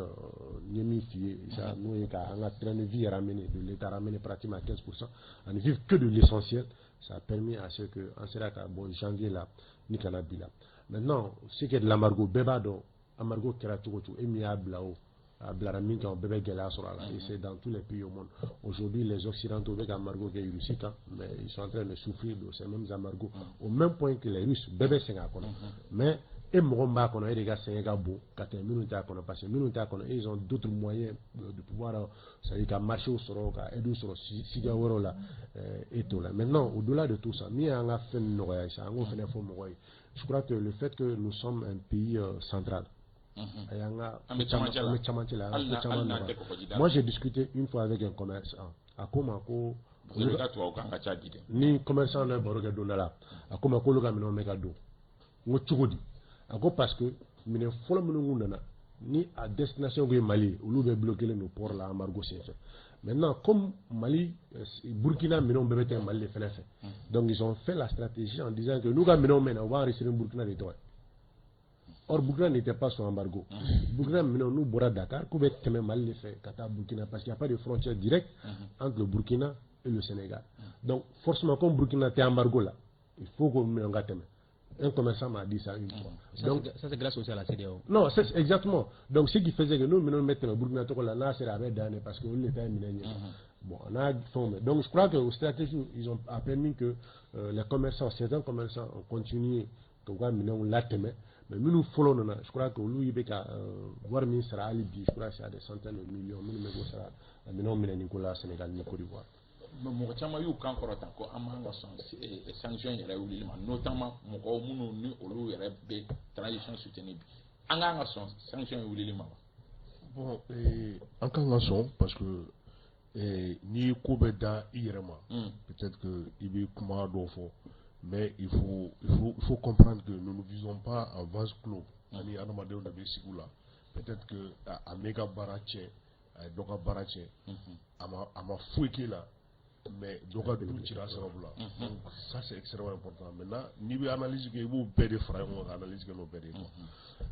Speaker 5: n ye min f'i ye ça, n'o ye ka an ka train de vie ramener de l'État, ramener pratiquement à 15%, à ne vivre que de l'essentiel. Ça a permis à ce que an sera ka bɔ janvier la ni ka na bi la. Maintenant, ce qui est de l'embargo, bɛɛ b'a dɔn embargo kɛra cogo cogo, e min y'a bila, o a bilara min kan, o bɛɛ bɛ gɛlɛya sɔrɔ a la, et c'est dans tous les pays au monde. Aujourd'hui, les Occidentaux bɛ ka embargo kɛ Russie kan, mais ils sont en train de souffrir de ces mêmes embargos au même point que les Russes. Bɛɛ bɛ sɛgɛn a kɔnɔ, mais e mɔgɔ min b'a kɔnɔ, e de ka sɛgɛn ka bon ka tɛmɛ minnu t'a kɔnɔ, parce que minnu t'a kɔnɔ, ils ont d'autres moyens de pouvoir, c'est-à-dire ka marché sɔrɔ, ka aide sɔrɔ siga wɛrɛw la, e t'o la. Maintenant, au-delà de tout ça, min y'an ka fɛn nɔgɔya sa, an k'o fɛnɛ fɔ mɔgɔw ye, je crois que le fait que nous sommes un pays central,
Speaker 1: an bɛ camancɛ la,
Speaker 5: an bɛ camancɛ la,
Speaker 1: an bɛ caman nɔgɔya.
Speaker 5: Moi, j'ai discuté une fois avec un commerçant, a ko ma ko
Speaker 1: i ka tubabukan ka ca bi dɛ.
Speaker 5: Ni commerçant dɔ ye baro kɛ don dɔ la, a ko ma k'olu ka minɛnw bɛ ka don. N ko cogo di? A ko parce que minɛn fɔlɔ minnu kun nana ni a destination kun ye Mali ye, olu bɛ bloqué len don port la embargo senfɛ. Maintenant, comme Mali, Burkina minɛnw bɛɛ bɛ tɛmɛ Mali de fɛnɛ fɛ, donc ils ont fait la stratégie en disant que n'u ka minɛnw mɛnna, u b'a enregistrer Burkina de tɔgɔ ye. Or, Burkina n'était pas sous embargo. Burkina minɛnw, n'u bɔra Dakar, k'u bɛ tɛmɛ Mali de fɛ ka taa Burkina, parce qu'il n'y a pas de frontière directe entre le Burkina et le Sénégal. Donc forcément, comme Burkina tɛ embargo la, il faut que minɛnw ka tɛmɛ. Un commerçant m'a dit ça une fois.
Speaker 4: Ça,
Speaker 5: donc,
Speaker 4: ça c'est grâce aussi à la CEDEAO.
Speaker 5: Non, c'est exactement. Donc, ce qui faisait que nous, maintenant, mettre Burkina tɔgɔ la, n'a sera a bɛ dan parce que olu de ta ye minɛn ye. Bon, on a fɛnw. Donc, je crois que aux stratégies, ils ont a permis que les commerçants, certains commerçants ont continué k'u ka minɛnw latɛmɛ. Mais minnu fɔlɔ nana, je crois que olu bɛ ka wari min sara hali bi, je crois que c'est à des centaines de millions minnu bɛ k'o sara minɛnw minɛni ko la Sénégal ni Côte d'Ivoire.
Speaker 1: Mɔgɔ caman y'u kan kɔrɔta ko an man ka sɔn sanction yɛrɛ wulili ma, notamment mɔgɔw minnu ni olu yɛrɛ bɛ transition soutenir bi. An kan ka sɔn sanction wulili ma wa?
Speaker 3: Bon, an kan ka sɔn, parce que n'i ye ko bɛɛ da i yɛrɛ ma, peut-être que i bɛ kuma dɔw fɔ, mais il faut comprendre que nous ne vivons pas en vase clos. Ani adamadenw de bɛ sigi la. Peut-être que a m'e ka baara tiɲɛ, a ye dɔ ka baara tiɲɛ, a ma foyi k'e la, mais dɔ ka du cira sababu la. Donc ça, c'est extrêmement important. Maintenant, n'i bɛ analyse kɛ, i b'o bɛɛ de fara ɲɔgɔn kan ka analyse kɛ n'o bɛɛ de ye quoi.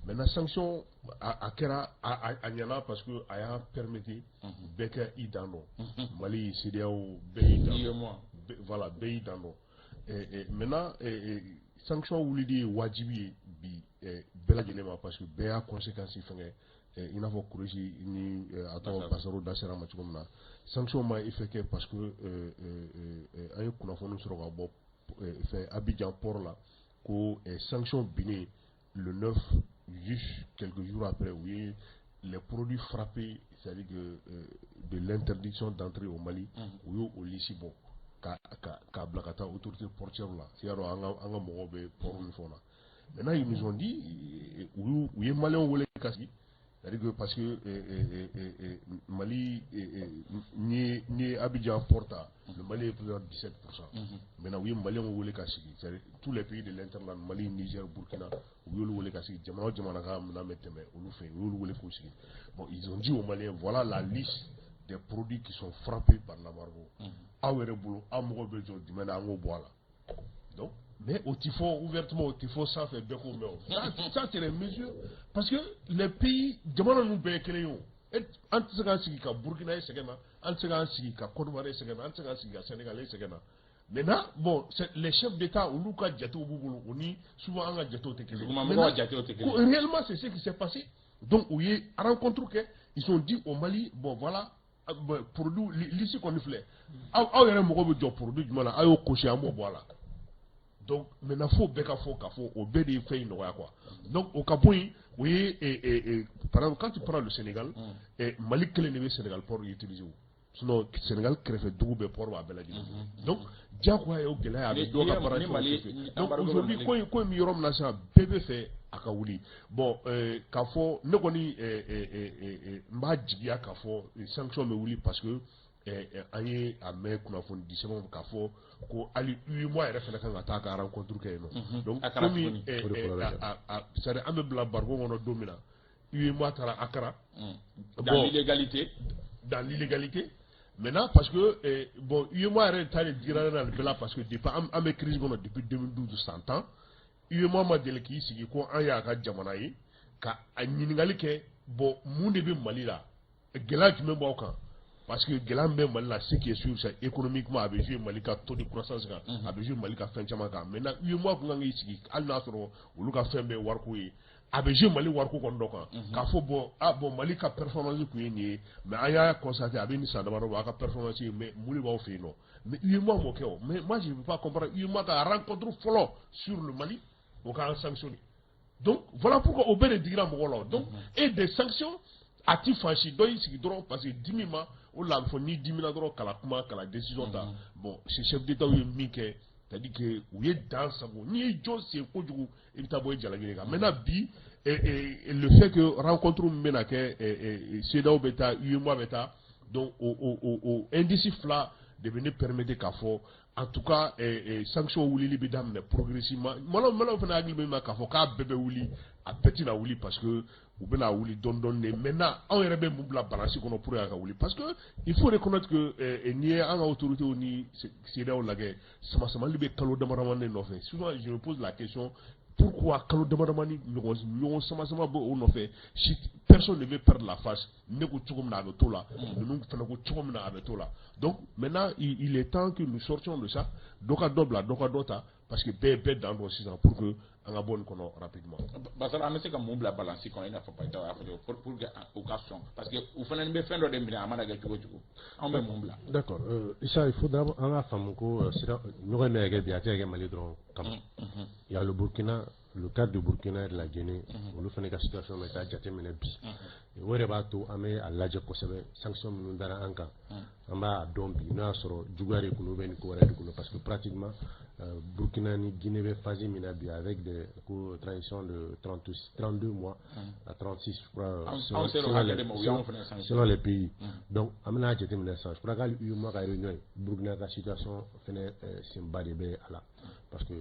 Speaker 3: Maintenant, sanction a kɛra a ɲɛna, parce que a y'a permettre bɛɛ ka i dan dɔn. Mali, CEDEAO, bɛɛ y'i dan dɔn. Voilà, bɛɛ y'i dan dɔn. Maintenant, sanction wulili ye wajibi ye bi bɛɛ lajɛlen ma, parce que bɛɛ y'a conséquence fɛngɛ, i n'a fɔ Kurusi ni a tɔgɔ Basaro da sera ma cogo min na. Sanction ma effet kɛ parce que an ye kunnafoni sɔrɔ ka bɔ fɛn Abidjan port la ko sanction binnen le 9, juste quelques jours après, u ye les produits frappés, c'est-à-dire que de l'interdiction d'entrer au Mali, u y'o o liste bɔ ka bila ka taa autorité portuaire la. I y'a dɔn, an ka mɔgɔw bɛ port ni fɛnw na. Maintenant, ils nous ont dit, u ye Maliyɛnw wele ka sigi, c'est-à-dire que parce que Mali, n'i ye Abidjan port ta, le Mali est plus à 17%. Maintenant, u ye Maliyɛnw wele ka sigi, c'est-à-dire tous les pays de l'interland, Mali, Niger, Burkina, u y'olu wele ka sigi. Jamana o jamana ka minɛn bɛ tɛmɛ olu fɛ, u y'olu wele k'u sigi. Bon, ils ont dit aux Maliens: voilà la liste des produits qui sont frappés par l'embargo. Aw yɛrɛ bolo, aw mɔgɔ bɛ jɔ jumɛn na, an k'o bɔ a la. Donc, mais o ti fɔ ouvertement, o ti fɔ sanfɛ bɛɛ k'o mɛn o. Ça, c'est les mesures, parce que les pays, jamana ninnu bɛɛ ye kelen ye o. An tɛ se k'an sigi ka Burkina ye sɛgɛn na, an tɛ se k'an sigi ka Côte d'Ivoire ye sɛgɛn na, an tɛ se k'an sigi ka Sénégal ye sɛgɛn na. Maintenant, bon, c'est les chefs d'État, olu ka jatew b'u bolo, o ni souvent an ka jatew tɛ kelen ye.
Speaker 1: Dugumamɔgɔw ka jatew tɛ kelen ye.
Speaker 3: Réellement, c'est ce qui s'est passé. Donc u ye rencontre kɛ, ils ont dit au Mali: bon, voilà, produit liste kɔni filɛ, aw yɛrɛ mɔgɔ bɛ jɔ produit jumɛn na, a y'o cocher, an b'o bɔ a la. Donc maintenant, fo bɛɛ ka fɔ k'a fɔ o bɛɛ de ye fɛn in nɔgɔya quoi. Donc o ka bɔ yen, o ye, par exemple, quand tu prends le Sénégal, Mali kelen de bɛ Sénégal port utiliser o. Sinon Sénégal kɛrɛfɛ dugu bɛɛ port b'a bɛɛ lajɛlen. Donc diyagoya ye o gɛlɛya a bɛ dɔw ka baara fɛ. Donc aujourd'hui ko in bɛ yɔrɔ min na sisan bɛɛ bɛ fɛ a ka wuli. Bon k'a fɔ ne kɔni n b'a jigiya k'a fɔ sanction bɛ wuli parce que an ye a mɛn kunnafoni di sɛbɛnw k'a fɔ ko hali UEMOA yɛrɛ fana kan ka taa ka rencontre kɛ yen nɔ. Donc komi c'est à dire an bɛ bila bariko kɔnɔ don min na UEMOA taara Accra.
Speaker 1: Dans l'illégalité.
Speaker 3: Dans l'illégalité. Maintenant, parce que, bon, UEMOA yɛrɛ ta de digira ne na nin bɛɛ la parce que depuis an bɛ crise kɔnɔ depuis 2012 san 10 UEMOA ma deli k'i sigi ko an y'a ka jamana ye ka a ɲininkali kɛ bon mun de bɛ Mali la gɛlɛya jumɛn b'aw kan parce que gɛlɛya min bɛ Mali la ce qui est sûr c'est économiquement a bɛ jouer Mali ka taux de croissance kan a bɛ jouer Mali ka fɛn caman kan. Maintenant UEMOA kun kan k'i sigi hali n'a sɔrɔ olu ka fɛn bɛɛ ye wariko ye a bɛ jouer Mali wariko kɔni dɔ kan k'a fɔ bon ah bon Mali ka performance kun ye nin ye mais an y'a constaté a bɛ nin san damadɔ bɔ a ka performance ye mais mun de b'aw fɛ yen nɔ mais UEMOA m'o kɛ o. Mais moi je ne peux pas comprendre UEMOA ka rencontre fɔlɔ sur le Mali o k'an sanctionner. Donc voilà pourquoi o bɛɛ de digira mɔgɔw la. Donc et des sanctions a ti fan si dɔ y'i sigi dɔrɔn parce que dimi ma o la a bɛ fɔ n'i dimina dɔrɔn kala kuma kala décision ta. Bon ces chefs d'État ye min kɛ c'est-à-dire que u ye dan sago n'i ye jɔn sen kojugu i bɛ taa bɔ i jalaki kan. Maintenant bi le fait que rencontre min bɛna kɛ CEDEAO bɛ taa UEMOA bɛ taa donc o indice fila de bɛ ne permettre k'a fɔ en tout cas sanction wulili bɛ daminɛ progressivement. Malo fana hakili bɛ min na k'a fɔ k'a bɛɛ bɛ wuli a bɛɛ tɛna wuli parce que u bɛna wuli dɔɔni dɔɔni de. Maintenant anw yɛrɛ bɛ mun bila balance kɔnɔ pour que a ka wuli parce que il faut reconnaître que n'i ye an ka autorités ni CEDEAO lajɛ sama-samali bɛ kalo damadamani nɔfɛ. Souvent je me pose la question pourquoi kalo damadamani ɲɔgɔn sama-sama bɛ o nɔfɛ si personne ne veut perdre la face. Ne ko cogo min na a bɛ t'o la ninnu fana ko cogo min na a bɛ t'o la. Donc maintenant il est temps que nous sortions de ça dɔ ka dɔ bila dɔ ka dɔ ta parce que bɛɛ bɛɛ dan dɔn sisan pour que an ka bɔ nin kɔnɔ rapidement.
Speaker 1: Basara an bɛ se ka mun bila balance kɔnɔ i n'a fɔ Payitaw y'a fɔ cogo pour que u ka sɔn parce que u fana bɛ fɛn dɔ de minɛ a mana kɛ cogo cogo anw bɛ mun bila.
Speaker 5: D'accord Issa il faut d'abord an ka faamu ko sira ɲɔgɔn bɛ kɛ bi a tɛ kɛ Mali dɔrɔn kama. Il y a le Burkina, le cadre de Burkina et de la Guinée olu fana ka situation bɛ taa jateminɛ bi. O yɛrɛ b'a to an bɛ a lajɛ kosɛbɛ sanction minnu dara an kan an b'a dɔn bi n'o y'a sɔrɔ juguya de kun ou bien ni ko wɛrɛ de kun parce que pratiquement Burkina ni Guinée bɛ phase min na bi avec des transitions de 32 mois à 36 je crois selon les pays. Donc an bɛna jateminɛ sisan je crois qu'hali UEMOA ka réunion ye Burkina ka situation fɛnɛ senba de bɛ a la parce que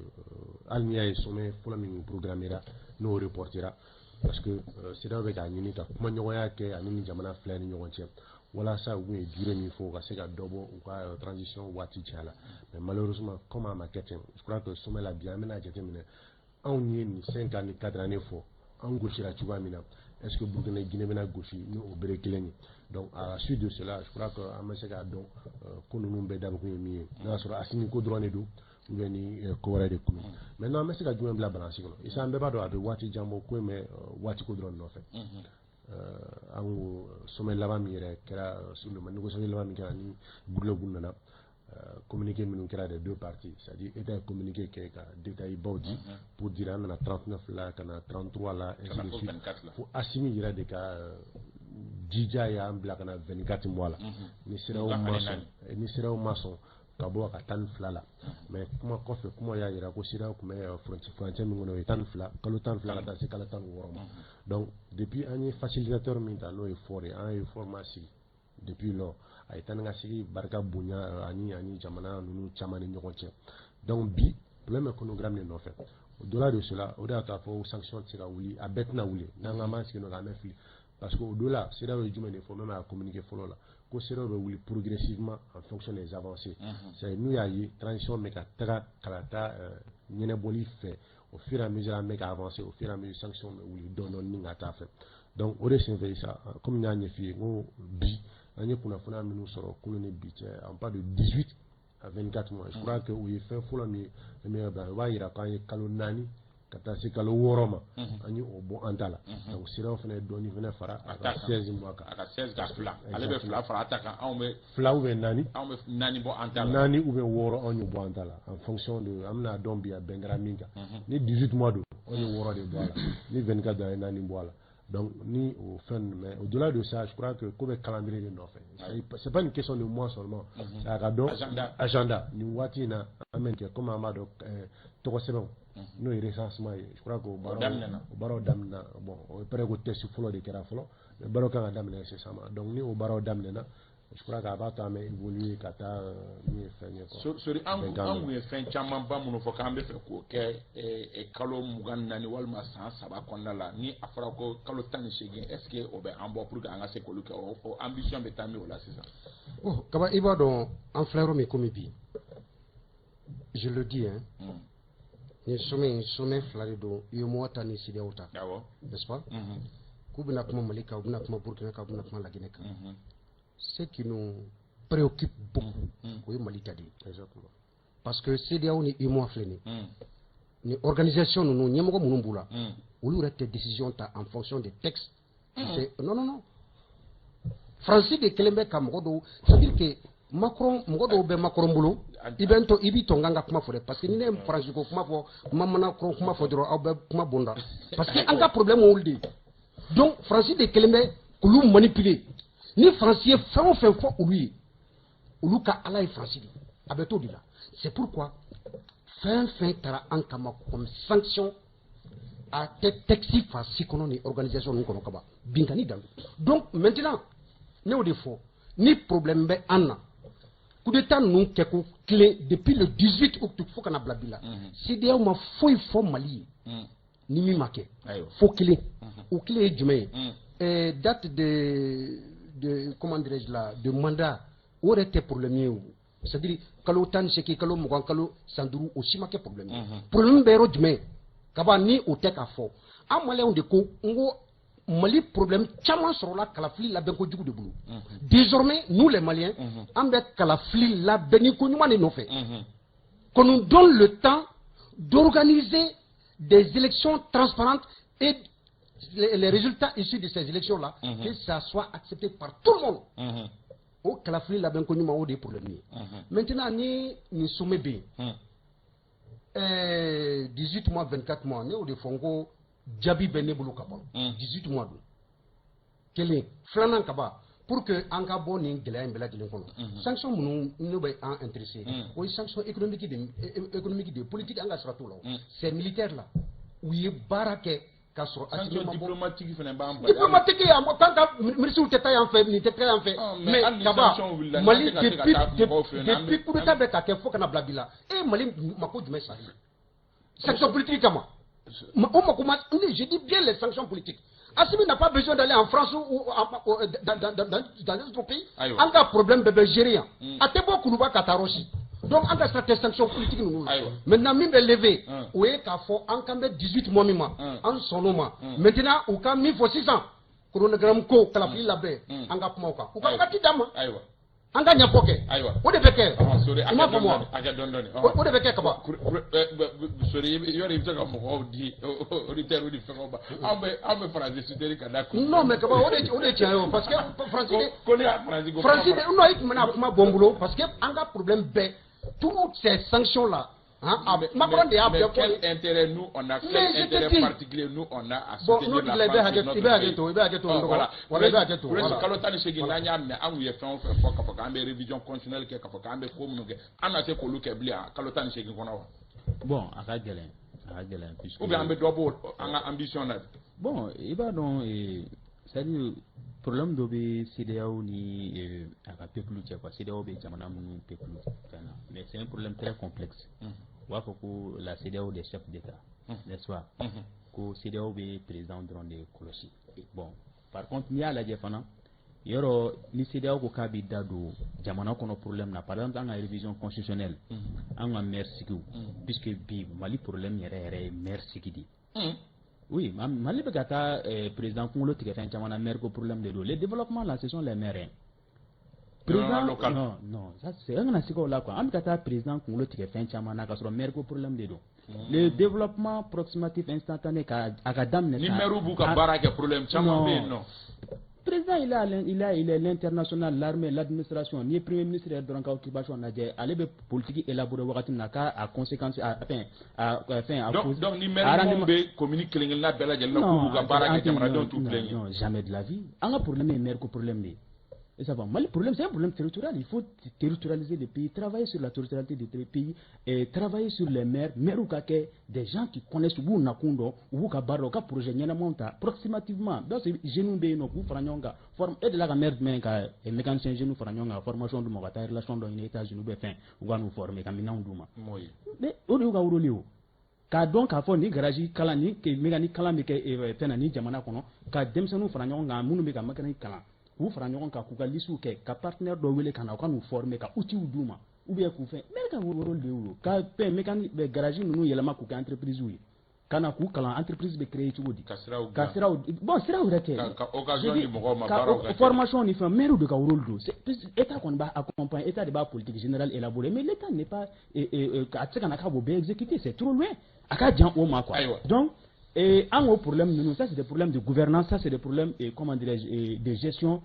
Speaker 5: hali n'i y'a ye sommet fɔlɔ min programmera n'o reportera parce que CEDEAO bɛ k'a ɲini ka kumaɲɔgɔnya kɛ ani ni jamana fila ni ɲɔgɔn cɛ walasa u ye durée min fɔ u ka se ka dɔ bɔ u ka transition waati caya la. Mais malheureusement comme a ma kɛ ten je crois que sommet la bi an bɛna jateminɛ anw ye nin 5 ans ni 4 années fɔ an gosira cogoya min na est-ce que Burkina Guinée bɛna gosi ni o bere kelen ye. Donc à la suite de cela je crois que an bɛ se k'a dɔn ko ninnu bɛɛ dabɔkun ye min ye n'o y'a sɔrɔ Assimi ko dɔrɔn de don ou bien ni ko wɛrɛ de kun. Maintenant an bɛ se ka jumɛn bila balance kɔnɔ Issa an bɛɛ b'a dɔn a bɛ waati jan bɔ ko in bɛ waati ko dɔrɔn nɔfɛ. An ko sommet laban min yɛrɛ kɛra sur le négociation laban min kɛra ni Goodluck nana communiqué minnu kɛra des deux parties c'est-à-dire État ye communiqué kɛ ka détail baw di pour dire an nana 39 la ka na 33 la ainsi de suite fo Assimi yɛrɛ de ka jija y'an bila ka na 24 mois la ni CEDEAO ma sɔn ka bɔ ka 12 la. Mais kuma kɔfɛ kuma y'a jira ko CEDEAO tun bɛ furancɛ min kɔnɔ o ye 12 kalo 12 ka taa se kalo 16 ma. Donc depuis an ye facilitateur min ta n'o ye Faure ye an ye Faure ma sigi depuis lors a ye taa ni ka segin barika bonya ani jamana ninnu caman ni ɲɔgɔn cɛ. Donc bi problème bɛ chronogramme de nɔfɛ. Au-delà de cela o de y'a to a fɔ sanction tɛ se ka wuli a bɛɛ tɛna wuli n'an k'an b'an sigi nɔ k'an bɛ fili parce que au-delà CEDEAO ye jumɛn de fɔ même a communiqué fɔlɔ la ko CEDEAO bɛ wuli progressivement en fonction des avancées. C'est n'u y'a ye transition bɛ ka taga kalata ɲɛnabɔli fɛ au fur et à mesure an bɛ ka avancer au fur et à mesure sanction bɛ wuli dɔɔni dɔɔni ka taa fɛ. Donc o de senfɛ sa comme n y'a ɲɛf'i ye n ko bi an ye kunnafoniya minnu sɔrɔ kunun ni bi cɛ en pas de 18 à 24 mois je crois que o ye fɛn fɔlɔ min ye o b'a jira k'an ye kalo 4 ka taa se kalo 6 ma an ye o bɔ an ta la. Donc CEDEAO fana ye dɔɔni fana fara a ka 16 mois kan.
Speaker 1: A ka 16 ka 2 ale bɛ 2 fara a ta kan anw bɛ
Speaker 5: 2 ou bien 4
Speaker 1: anw bɛ 4 bɔ an ta la
Speaker 5: 4 ou bien 6 anw y'o bɔ an ta la en fonction de an bɛna dɔn bi a bɛn kɛra min kan. Ni 18 mois don anw ye 6 de bɔ a la ni 24 don an ye 4 bɔ a la. Donc ni o fɛn, mais au-delà de ça, je crois que ko bɛ calendrier de nɔfɛ. C'est pas une question de mois seulement, a ka dɔn agenda nin waati in na an bɛ nin kɛ. Comme an b'a dɔn, tɔgɔ sɛbɛnw, n'o ye recensement ye, je crois que o baaraw daminɛna. Bon, o ye peut-être ko test fɔlɔ de kɛra fɔlɔ, mais baaraw kan ka daminɛ incessamment. Donc ni o baaraw daminɛna, je crois k'a b'a to an bɛ évoluer ka taa min ye fɛn ye quoi.
Speaker 1: Sori, an kun ye fɛn camanba minnu fɔ k'an bɛ fɛ k'o kɛ kalo 24 walima san 3 kɔnɔna la, ni a fɔra ko kalo 18, est ce que o bɛ an bɔ pour que an ka se k'olu kɛ? O ambition bɛ taa min o la sisan?
Speaker 2: Bon, Kaba, i b'a dɔn an filɛ yɔrɔ min komi bi, je le dis hein, nin sommet in, sommet fila de don, UEMOA ta ni CEDEAO ta, n'est-ce pas? K'u bɛna kuma Mali kan, u bɛna kuma Burkina kan, u bɛna kuma Laginɛ kan. Ce qui nous préoccupe beaucoup, o ye Mali ta de ye, parce que CEDEAO ni UEMOA filɛ nin ni organisation ninnu, ɲɛmɔgɔ minnu b'u la, olu yɛrɛ tɛ décision ta en fonction des textes. Non, non, non, Faransi de kɛlen bɛ ka mɔgɔ dɔw, c'est à dire que Macron, mɔgɔ dɔw bɛ Macron bolo. I bɛ n to, i b'i tɔ n kan ka kuma fɔ dɛ, parce que ni ne ye Faransi ko kuma fɔ, ma Macron kuma fɔ dɔrɔn, aw bɛ kuma bonda, parce que an ka problème y'olu de ye. Donc Faransi de kɛlen bɛ k'olu manipuler. Ni Faransi ye fɛn o fɛn fɔ olu ye, olu ka ala ye Faransi de ye, a bɛ t'o de la. C'est pourquoi fɛn fɛn taara an kama comme sanction, a tɛ texte fa si kɔnɔ ni organisation ninnu kɔnɔ kaban, binkani dan. Donc maintenant, ne y'o de fɔ, ni problème bɛ an na, coup d'état ninnu kɛ ko kelen depuis le 18 août fo ka na bila bi la, CEDEAO ma foyi fɔ Mali ye ni min ma kɛ fo kelen. O kelen ye jumɛn ye? Date de, comment dirais-je là, de mandat, o yɛrɛ tɛ problème ye o. C'est à dire kalo 18, kalo 20, kalo san 5, o si ma kɛ problème ye. Problème bɛ yɔrɔ jumɛn kaba ni o tɛ k'a fɔ an Maliyɛnw de ko n ko Mali problème caman sɔrɔla kalafili labɛn kojugu de bolo. Désormais, nous les Maliens, an bɛ kalafili labɛnni ko ɲuman de nɔfɛ, qu'on nous donne le temps d'organiser des élections transparentes et les résultats issus de ces élections-là, que ça soit accepté par tout le monde. O kalafili labɛn ko ɲuman, o de ye problème ye. Maintenant, ni nin sommet bɛ yen, 18 mois, 24 mois, ne y'o de fɔ n ko jaabi bɛ ne bolo ka ban. 18 mois don kelen, filanan ka ban pour que an ka bɔ nin gɛlɛya in bɛɛ lajɛlen kɔnɔ. Sanction minnu n'o bɛ an intéressé, o ye sanction économique de politique, an ka sira t'o la. Ces militaires là, u ye baara kɛ k'a sɔrɔ
Speaker 1: Sanction diplomatique fana b'an
Speaker 2: bali. Diplomatique, an kan ka ministres tɛ taa yan fɛ, nin tɛ taa yan fɛ. Mais kaba, Mali depuis coup d'état bɛ ka kɛ fo ka na bila bi la, e Mali mako jumɛn sari sanction politique kama? O mako ma, je dis bien les sanctions politiques. Assimi n'a pas besoin d'aller en France ou dans un autre pays. An ka problème bɛɛ bɛ gérer yan. A tɛ bɔ Kuluba ka taa yɔrɔ si. Donc an ka sira tɛ sanction politique ninnu na. Maintenant, min bɛ lever, o ye k'a fɔ an kan bɛ 18 mois min ma, an sɔnn'o ma. Maintenant, u ka min fɔ sisan, chronogramme ko, kalafili labɛn, an ka kuma o kan. U ka wagati d'an ma. An ka ɲɛfɔ kɛ. O de bɛ kɛ. I m'a faamu wa? O de bɛ kɛ kaban.
Speaker 1: Sori, yɔrɔ i bɛ se ka mɔgɔw di auditeurs ni fɛngɛw ma. An bɛ Faransi soutenir ka da kun.
Speaker 2: Non, mais kaban, o de tiɲɛ ye o, parce que Faransi de.
Speaker 1: Ko ne y'a Faransi ko.
Speaker 2: Faransi de, non, i tun bɛna kuma bɔ n bolo, parce que an ka problème bɛɛ, toutes ces sanctions là. Hein, Macron de y'a
Speaker 1: Mais quel intérêt nous on a, quel intérêt particulier nous on a à soutenir la France sur notre
Speaker 2: pays? I bɛ hakɛ to, i bɛ hakɛ to.
Speaker 1: Voilà,
Speaker 2: voilà, i bɛ hakɛ to.
Speaker 1: Voilà, kalo 18, n'an y'a minɛ, an kun ye fɛn o fɛn fɔ k'a fɔ k'an bɛ révision constitutionnelle kɛ, k'a fɔ k'an bɛ ko minnu kɛ, an na se k'olu kɛ bilen kalo 18 kɔnɔ wa?
Speaker 4: Bon, a ka gɛlɛn, a ka gɛlɛn puisque
Speaker 1: Ou bien an bɛ dɔ bɔ an ka ambition na?
Speaker 4: Bon, i b'a dɔn, c'est à dire problème dɔ bɛ CEDEAO ni a ka peuple cɛ quoi. CEDEAO bɛ jamana minnu peuple fɛn na, mais c'est un problème très complexe. U b'a fɔ ko la CEDEAO des chefs d'État, n'est-ce pas, ko CEDEAO bɛ président dɔrɔn de kɔlɔsi. Bon, par contre, n'i y'a lajɛ fana, yɔrɔ ni CEDEAO ko k'a b'i da don jamana kɔnɔ problème na, par exemple an ka révision constitutionnelle, an ka maire sigiw, puisque bi Mali problème yɛrɛ yɛrɛ ye maire sigi de ye. Oui, Mali bɛ ka taa président kunkolo tigɛ fɛn caman na, maire ko problème de don. Le développement là, ce sont les maires, hein. Président, non, non, ça c'est an kana siga o la quoi. An bɛ ka taa président kunkolo tigɛ fɛn caman na k'a sɔrɔ maire ko problème de don. Le développement approximatif instantané ka a ka daminɛ.
Speaker 1: Ni maire b'u ka baara kɛ, problème caman bɛ yen nɔ.
Speaker 4: Président, il est l'international, l'armée, l'administration. Ni premier ministre yɛrɛ dɔrɔn ka occupation lajɛ, ale bɛ politique élaborer wagati min na k'a a conséquence, a enfin a enfin a
Speaker 1: Donc ni maire minnu bɛ commune kelen kelenna bɛɛ lajɛlen na, k'u b'u ka baara kɛ, jamanadenw t'u plaigner.
Speaker 4: Non, jamais de la vie. An ka problème ye maire ko problème de ye. Et ça va. Mali problème, c'est un problème territorial. Il faut territorialiser le pays, travailler sur la territorialité du pays, et travailler sur les maires. Maires ka kɛ des gens qui connaissent, u b'u nakun dɔn, u b'u ka baara dɔn, u ka projet ɲɛnamaw ta approximativement. Donc jeunes bɛ yen nɔ, k'u fara ɲɔgɔn kan. Forme e delila ka maire jumɛn ka mécanicien jeunes fara ɲɔgɔn kan, formation d'u ma, u ka taa relation dɔ ɲini États-Unis ou bien fɛn, u ka n'u former ka minɛnw d'u ma. Mais o de y'u ka rôle ye o. K'a dɔn k'a fɔ ni garage kalan, ni mécanique kalan bɛ kɛ fɛn na ni jamana kɔnɔ, ka denmisɛnninw fara ɲɔgɔn kan minnu bɛ ka mécanique kalan, k'u fara ɲɔgɔn kan, k'u ka listew kɛ, ka partenaire dɔ wele ka na u ka n'u former, ka outils d'u ma, ou bien k'u fɛn. Maire ka rôle de y'o, ka fɛn mécanique garage ninnu yɛlɛma k'u kɛ entreprise ye, ka na k'u kalan entreprise bɛ créer cogo di.
Speaker 1: Ka siraw
Speaker 4: ka siraw, bon, siraw yɛrɛ tɛ.
Speaker 1: Ka occasion di mɔgɔw ma, baaraw ka
Speaker 4: kɛ, formation ni fɛn, maire de ka rôle don. État kɔni b'a accompagner, état de b'a politique générale élaborer, mais l'état n'est pas, a tɛ se ka na k'a b'o bɛɛ exécuter, c'est trop loin, a ka jan o ma quoi. Donc et en gros problème ninnu, ça c'est des problèmes de gouvernance, ça c'est des problèmes et, comment dirais-je, de gestion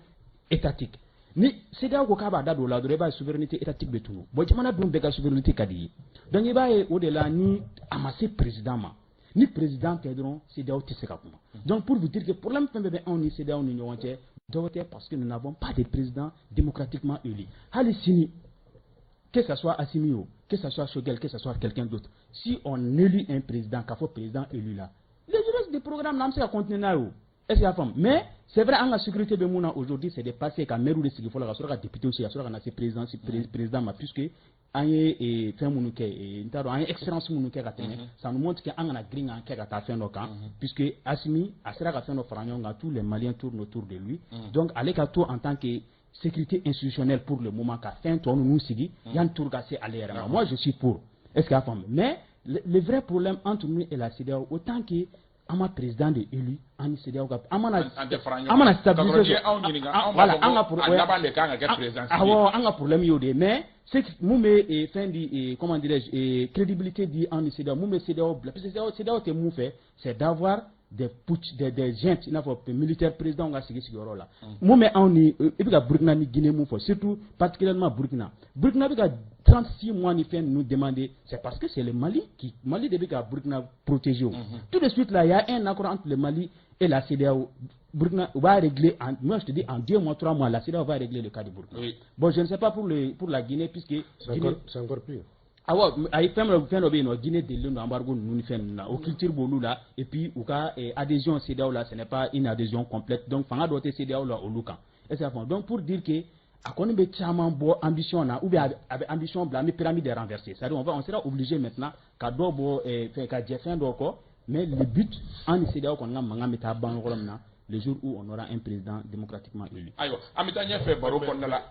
Speaker 4: étatique. Ni CEDEAO ko k'a b'a da don o la dɔrɔn, i b'a ye souveraineté étatique bɛ tunu. Bon, jamana dun bɛɛ ka souveraineté ka di ye. Donc i b'a ye o de la, ni a ma se président ma, ni président tɛ dɔrɔn, CEDEAO tɛ se ka kuma. Donc pour vous dire que problème fɛn bɛɛ bɛ anw ni CEDEAO ni ɲɔgɔn cɛ, dɔw tɛ, parce que nous n'avons pas de président démocratiquement élu. Hali sini, que ce soit Assimi o, que ce soit Choguel, que ce soit quelqu'un d'autre, si on élit un président, k'a fɔ président élu la, les restes des programmes na, an bɛ se ka continuer n'a ye o. Est-ce que y'a faamu? Mais c'est vrai, an ka sécurité bɛ mun na aujourd'hui, c'est de passer ka maire de sigi fɔlɔ, ka sɔrɔ ka député sigi, ka sɔrɔ ka na se président ma, puisque an ye fɛn minnu kɛ, n t'a dɔn, an ye expérience minnu kɛ ka tɛmɛ, ça nous montre que an kana girin k'an kɛ ka taa fɛn dɔ kan, puisque Assimi a sera ka fɛn dɔ fara ɲɔgɔn kan, tous les Maliens tournent autour de lui. Donc ale ka to en tant que sécurité institutionnelle pour le moment, ka fɛn tɔ ninnu sigi yanni tour ka se ale yɛrɛ ma. Moi, je suis pour. Est-ce que y'a faamu? Mais le vrai problème entre nous et la CEDEAO, autant que an ma président de élu, an ni CEDEAO ka an mana stabiliser.
Speaker 1: Voilà, an ka a laban de kan ka kɛ président.
Speaker 4: Awɔ, an ka problème y'o de ye. Mais c'est mun bɛ fɛn di, comment dirais-je, crédibilité di an ni CEDEAO, mun bɛ CEDEAO bila, parce que CEDEAO tɛ mun fɛ, c'est d'avoir des putsch, des juntes, i n'a fɔ militaire président ka sigi sigiyɔrɔ la. Mun bɛ anw ni, i bɛ ka Burukina ni Guinée mun fɔ, surtout particulièrement Burukina, Burukina bɛ ka 36 mois ni fɛn ninnu demander, c'est parce que c'est le Mali qui, Mali de bɛ ka Burukina protéger o. Tout de suite là, il y a un accord entre le Mali et la CEDEAO, Burkina va régler, en, moi je te dis, en 2 mois, 3 mois, la CEDEAO va régler le cas du Burkina. Bon, je ne sais pas pour la Guinée, puisque
Speaker 2: C'est encore pire.
Speaker 4: Awɔ, ayi, fɛn dɔ bɛ yen nɔ, Guinée delilen don embargo ninnu ni fɛn ninnu na, o culture b'olu la, et puis u ka adhésion CEDEAO la, ce n'est pas une adhésion complète, donc fanga dɔ tɛ CEDEAO la olu kan. Est-ce que y'a faamu? Donc pour dire que a kɔni bɛ caman bɔ ambition na, ou bien a bɛ ambition bila, an bɛ pyramide renverser, c'est-à-dire on sera obligé maintenant ka dɔ bɔ fɛn ka jɛ fɛn dɔ kɔ. Mais le but, an ni CEDEAO kɔni ka mankan bɛ taa ban yɔrɔ min na, le jour où on aura un président démocratiquement élu.
Speaker 1: Ayiwa, an bɛ taa ɲɛfɛ baro kɔnɔna la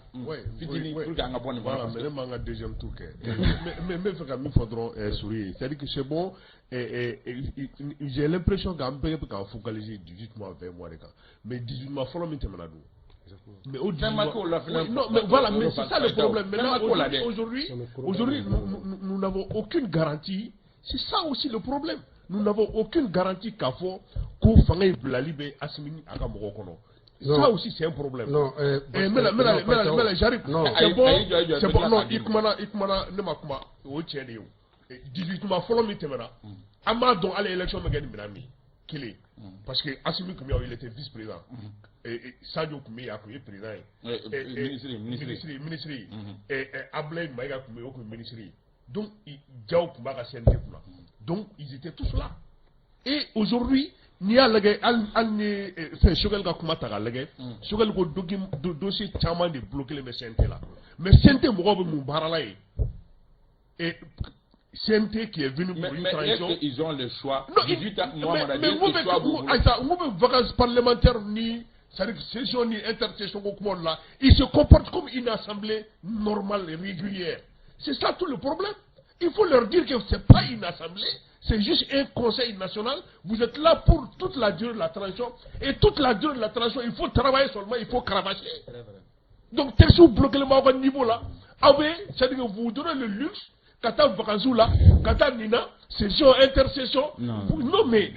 Speaker 1: fitinin pour que an ka bɔ nin kɔnɔ.
Speaker 3: Voilà, mais ne m'an ka deuxième tour kɛ. Mais n bɛ fɛ ka min fɔ dɔrɔn, Souri ye, c'est-à-dire que c'est bon, j'ai l'impression qu'an bɛɛ bɛ k'an focaliser 18 mois, 20 mois de kan, mais 18 mois fɔlɔ min tɛmɛna dun? Mais au
Speaker 1: 18 mois,
Speaker 3: oui, non, mais voilà, mais c'est ça le problème. Maintenant, aujourd'hui, nous n'avons aucune garantie. C'est ça aussi le problème. Nous n'avons aucune garantie k'a fɔ ko fanga in bilali bɛ Assimi a ka mɔgɔw kɔnɔ. Ça aussi, c'est un problème.
Speaker 2: Non,
Speaker 3: mais là, j'arrive. C'est bon, c'est bon. Non, i kumana, i kumana, ne ma kuma, o ye tiɲɛ de ye o. 18 mois fɔlɔ min tɛmɛna, an b'a dɔn hali élection bɛ kɛ ni minɛn min ye. Kelen. Parce que Assimi tun bɛ yen, il était vice-président. Sadio tun bɛ yen, a tun ye président ye.
Speaker 1: Ministre.
Speaker 3: Ministre. Ablaye Maïga tun bɛ yen, o tun ye ministre ye. Donc Diaw tun b'a ka CNT kunna. Donc ils étaient tous là. Et aujourd'hui, n'i y'a lajɛ, hali ni fɛn Choguel ka kuma ta k'a lajɛ, Choguel ko dossier caman de bloqué bɛ CNT la. Mais CNT mɔgɔw bɛ mun baara la yen? Et CNT qui est venu pour une
Speaker 1: mais
Speaker 3: transition.
Speaker 1: Est-ce qu'ils ont le choix?
Speaker 3: Non,
Speaker 1: 18 mois,
Speaker 3: mais mun bɛ vacances parlementaires ni, c'est-à-dire session ni intersession ko kuma la, ils se comportent comme une assemblée normale et régulière. C'est ça tout le problème. Il faut leur dire que c'est pas une assemblée, c'est juste un conseil national. Vous êtes là pour toute la durée de la transition. Et toute la durée de la transition, il faut travailler seulement, il faut cravacher. Donc, tel que vous bloquez le niveau là, ah oui, c'est-à-dire que vous donnez le luxe. Ka taa vacances la, ka taa nin na, session, intersession. Non, mais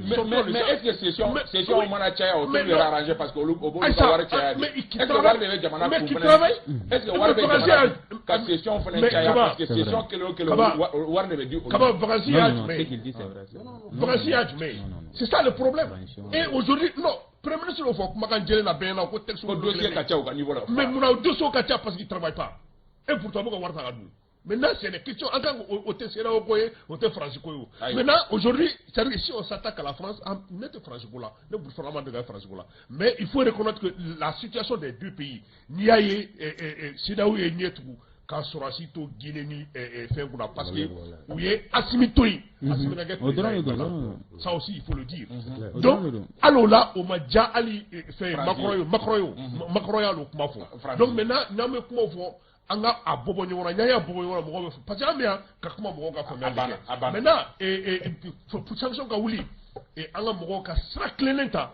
Speaker 1: mais est-ce que session mana caya, o t'olu yɛrɛ arranger, parce que olu o b'olu ka wari caya de? Est-ce que wari de bɛ jamana kun fɛnɛ? Est-ce que wari bɛ jamana ka session fɛnɛ caya? Parce que session kelen o kelen, wari de bɛ di olu ma.
Speaker 3: Kaba, vacances y'a jumɛn ye? Vacances y'a jumɛn ye? C'est ça le problème. Et aujourd'hui, non, premier ministre y'o fɔ kumakan jɛlen na bɛɛ ɲɛna ko texte
Speaker 1: ko dossier ka ca u ka niveau la.
Speaker 3: Mais munna o dossier ka ca? Parce qu'ils travaillent pas. Et pourtant, u bɛ ka wari ta ka dun. Maintenant, c'est des questions. En tant que tɛ CEDEAO ko ye, o tɛ France ko ye. Maintenant, aujourd'hui, c'est-à-dire si on s'attaque à la France, ne tɛ France ko la, ne vraiment de ka France ko la. Mais il faut reconnaître que la situation des deux pays, n'i y'a ye CEDEAO ye ɲɛ tugun ka sɔrɔdasi to Guinée ni fɛn kunna, parce que u ye Assimi to yen, Assimi ka kɛ président. Ça aussi, il faut le dire. Donc, hali o la, o ma diya hali fɛn Macron ye, Macron ye, Macron y'a o kuma fɔ. Donc maintenant, n'an bɛ kumaw fɔ, an ka a bɔ bɔ ɲɔgɔn na, n'an y'a bɔ bɔ ɲɔgɔn na, mɔgɔw bɛ fɔ, parce que an bɛ yan ka kuma mɔgɔw ka faamuyali kɛ. Maintenant, sanction ka wuli, an ka mɔgɔw ka sira tilennen ta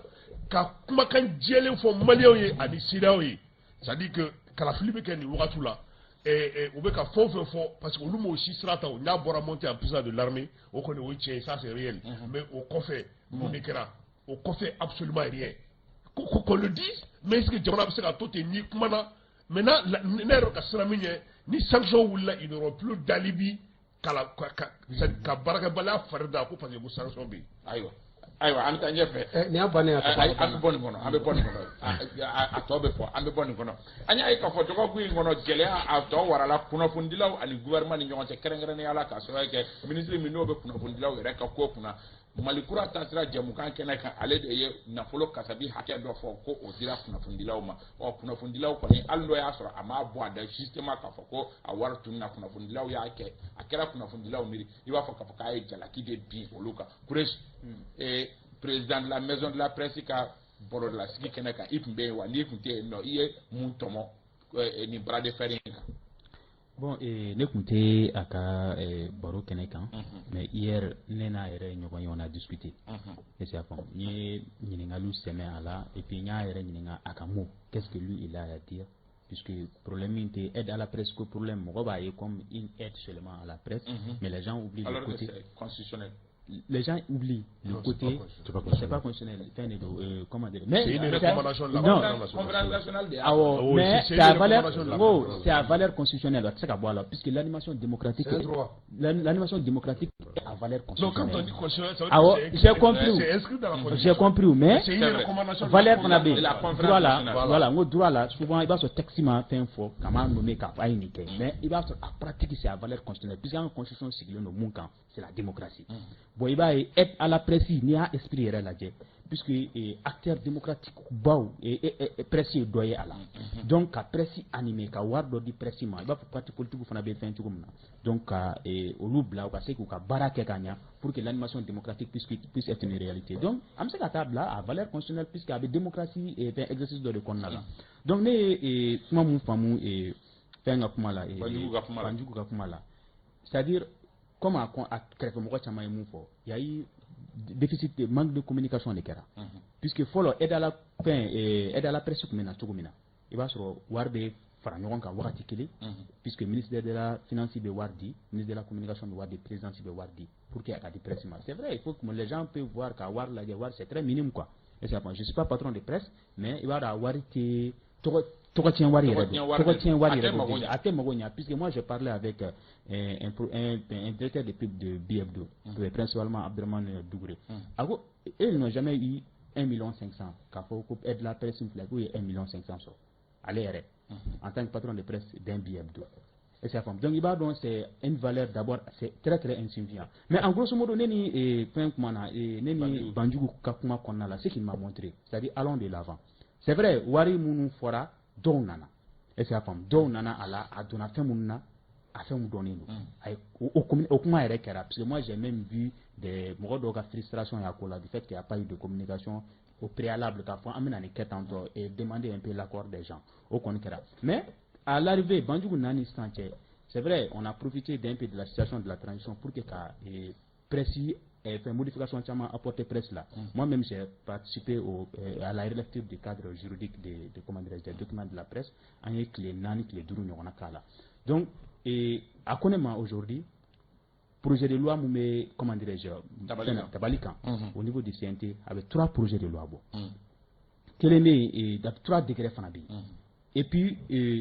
Speaker 3: ka kumakan jɛlen fɔ maliyɛnw ye ani CEDEAO ye, c'est à dire que kalafili bɛ kɛ nin wagati la, u bɛ ka fɛn o fɛn fɔ, parce que olu m'o si sira ta o, n'a bɔra montée en puissance de l'armée, o kɔni o ye tiɲɛ ye, ça c'est réel. Mais o kɔfɛ, mun de kɛra o kɔfɛ? Absolument rien. Qu'on le dise. Mais est-ce que jamana bɛ se ka to ten n'i kumana? Maintenant, ne yɛrɛ ka siran min ɲɛ, ni sanction wulila, ils n'auront plus d'alibi ka baarakɛbaliya fari da ko parce que ko sanction bɛ yen.
Speaker 1: Ayiwa, ayiwa, an bɛ taa ɲɛfɛ.
Speaker 2: Nin y'a bannen ye.
Speaker 1: Ayi, an bɛ bɔ nin kɔnɔ, an bɛ bɔ nin kɔnɔ, a tɔ bɛ fɔ, an bɛ bɔ nin kɔnɔ. An y'a ye k'a fɔ dɔgɔkun in kɔnɔ, gɛlɛya a tɔ warala kunnafonidilaw ani gouvernement ni ɲɔgɔn cɛ, kɛrɛnkɛrɛnnenya la k'a sababu kɛ ministre min n'o bɛ kunnafonidilaw yɛrɛ ka ko kunna. Mali kura taasira jɛmukan kɛnɛ kan, ale de ye nafolo kasabi hakɛ dɔ fɔ ko o dira kunnafonidilaw ma. Ɔ, kunnafonidilaw kɔni, hali n'o y'a sɔrɔ a m'a bɔ a da justement k'a fɔ ko a wari tununa, kunnafonidilaw y'a kɛ, a kɛra kunnafonidilaw miiri i b'a fɔ k'a fɔ k'a ye jalaki de bin olu kan. Kureshi, président de la maison de la presse ka bɔlɔlasigi kɛnɛ kan, i tun bɛ yen wa? N'i tun tɛ yen nɔ, i ye mun tɔmɔ nin bras de fer in kan?
Speaker 4: Bon, ne tun tɛ a ka baro kɛnɛ kan, mais hier, ne n'a yɛrɛ ɲɔgɔn ye, on a discuté. Est-ce que y'a faamu? N ye ɲininkaliw sɛmɛ a la et puis n y'a yɛrɛ ɲininka a ka mot, qu'est-ce que lui il a à dire, puisque problème min tɛ aide à la presse ko problème, mɔgɔ b'a ye comme une aide seulement à la presse, mais les gens oublient
Speaker 1: alors
Speaker 4: le côté
Speaker 1: que c'est constitutionnel.
Speaker 4: Les gens oublient le
Speaker 3: Non,
Speaker 4: côté
Speaker 3: c'est pas
Speaker 4: c'est pas constitutionnel, fɛn de don, comment dire, mais
Speaker 3: C'est une recommandation de la
Speaker 4: non
Speaker 3: Conférence nationale.
Speaker 1: Conférence nationale de y'a
Speaker 4: Awɔ,
Speaker 3: Oui,
Speaker 4: mais
Speaker 3: c'est
Speaker 4: c'est à
Speaker 3: une
Speaker 4: valeur
Speaker 3: recommandation de la
Speaker 4: n ko
Speaker 3: conférence.
Speaker 4: C'est à valeur constitutionnelle, a tɛ se ka bɔ a la, puisque l'animation démocratique
Speaker 2: C'est un droit.
Speaker 4: L'animation démocratique est à valeur
Speaker 3: Non, quand on
Speaker 4: constitutionnelle.
Speaker 3: dit constitutionnel, ça veut
Speaker 4: Awɔ,
Speaker 3: dire que
Speaker 4: j'ai compris.
Speaker 3: c'est inscrit dans la constitution.
Speaker 4: J'ai compris, mais
Speaker 3: C'est une
Speaker 1: C'est vrai.
Speaker 3: recommandation de la
Speaker 4: valeur fana bɛ
Speaker 1: De la
Speaker 4: yen
Speaker 1: conférence
Speaker 4: droit la
Speaker 1: nationale.
Speaker 4: Voilà, n ko droit la, souvent i b'a sɔrɔ texte ma fɛn fɔ ka m'a nommé k'a fɔ a ye nin kɛ, mais i b'a sɔrɔ a pratique, c'est à valeur constitutionnelle, puisque an ka constitution sigilen don mun kan? C'est la démocratie. Bon, i b'a ye, aide à la presse, n'i y'a esprit yɛrɛ lajɛ, puisque acteur démocratique baw presse ye dɔ ye a la, donc ka presse animer, ka wari dɔ di presse ma, i b'a fɔ parti politique fana bɛ fɛn cogo min na, donc ka olu bila u ka se k'u ka baara kɛ ka ɲa pour que l'animation démocratique puisse être une réalité. Donc an bɛ se ka taa bila à valeur constitutionnelle, puisque a bɛ démocratie fɛn exercice dɔ de kɔnɔna la. Donc ne ye kuma mun faamu fɛn ka kuma la,
Speaker 1: Banjugu ka kuma la.
Speaker 4: Banjugu ka kuma la, c'est à dire comme a kɛrɛfɛmɔgɔ caman ye mun fɔ, il y a eu déficit de manque de communication de kɛra, puisque fɔlɔ aide à la fɛn aide à la presse tun bɛ na cogo min na, i b'a sɔrɔ wari bɛ fara ɲɔgɔn kan wagati kelen, puisque ministère de la finance bɛ wari di, ministre de la communication bɛ wari di, présidence bɛ wari di pour que a ka di presse ma. C'est vrai, il faut que les gens peuvent voir ka wari lajɛ, wari c'est très minime quoi. Est-ce que je suis pas patron de presse, mais i b'a dɔn a wari tɛ tɔgɔ tɔgɔ tiɲɛ wari yɛrɛ don, tɔgɔ tiɲɛ wari yɛrɛ don, a tɛ mago ɲa, puisque moi j'ai parlé avec un directeur de pub de BF2, principalement Abderrahmane Dougouré. A ko eux, ils n'ont jamais eu 1 million 500 k'a fɔ ko aide la presse filɛ k'u ye 1 million 500 sɔrɔ ale yɛrɛ en tant que patron de presse d'un BF2. Est-ce que donc i b'a dɔn, c'est une valeur d'abord, c'est très très insuffisant. Mais en grosso modo, ne ni fɛn kuma na, ne ni Banjugu ka kuma kɔnɔna la, ce qu'il m'a montré, c'est-à-dire allons de l'avant. C'est vrai, wari minnu fɔra, dɔw nana, est-ce que y'a faamu, dɔw nana a la, a donna fɛn minnu na, a fɛnw dɔnnen don. A ye o kuma yɛrɛ kɛra, parce que moi j'ai même vu des mɔgɔ dɔw ka frustration y'a ko la, du fait qu'il y a pas eu de communication au préalable k'a fɔ an bɛna nin kɛ tantɔ et demander un peu l'accord des gens, o kɔni kɛra. Mais à l'arrivée, Banjugu nana ni sisan cɛ, c'est vrai, on a profité d'un peu de la situation de la transition pour que ka presse fait modification caman apporter presse là. Moi-même, j'ai participé à la relecture du cadre juridique de, comment dirais-je, des documents de la presse. An ye tile 4, tile 5 ɲɔgɔnna k'a la. Donc Et a ko ne ma aujourd'hui, projet de loi mun bɛ, comment dirais-je, tabali kan au niveau du CNT, a bɛ trois projets de loi bɔ. Kelen bɛ yen, trois décrets fana bɛ yen. Et puis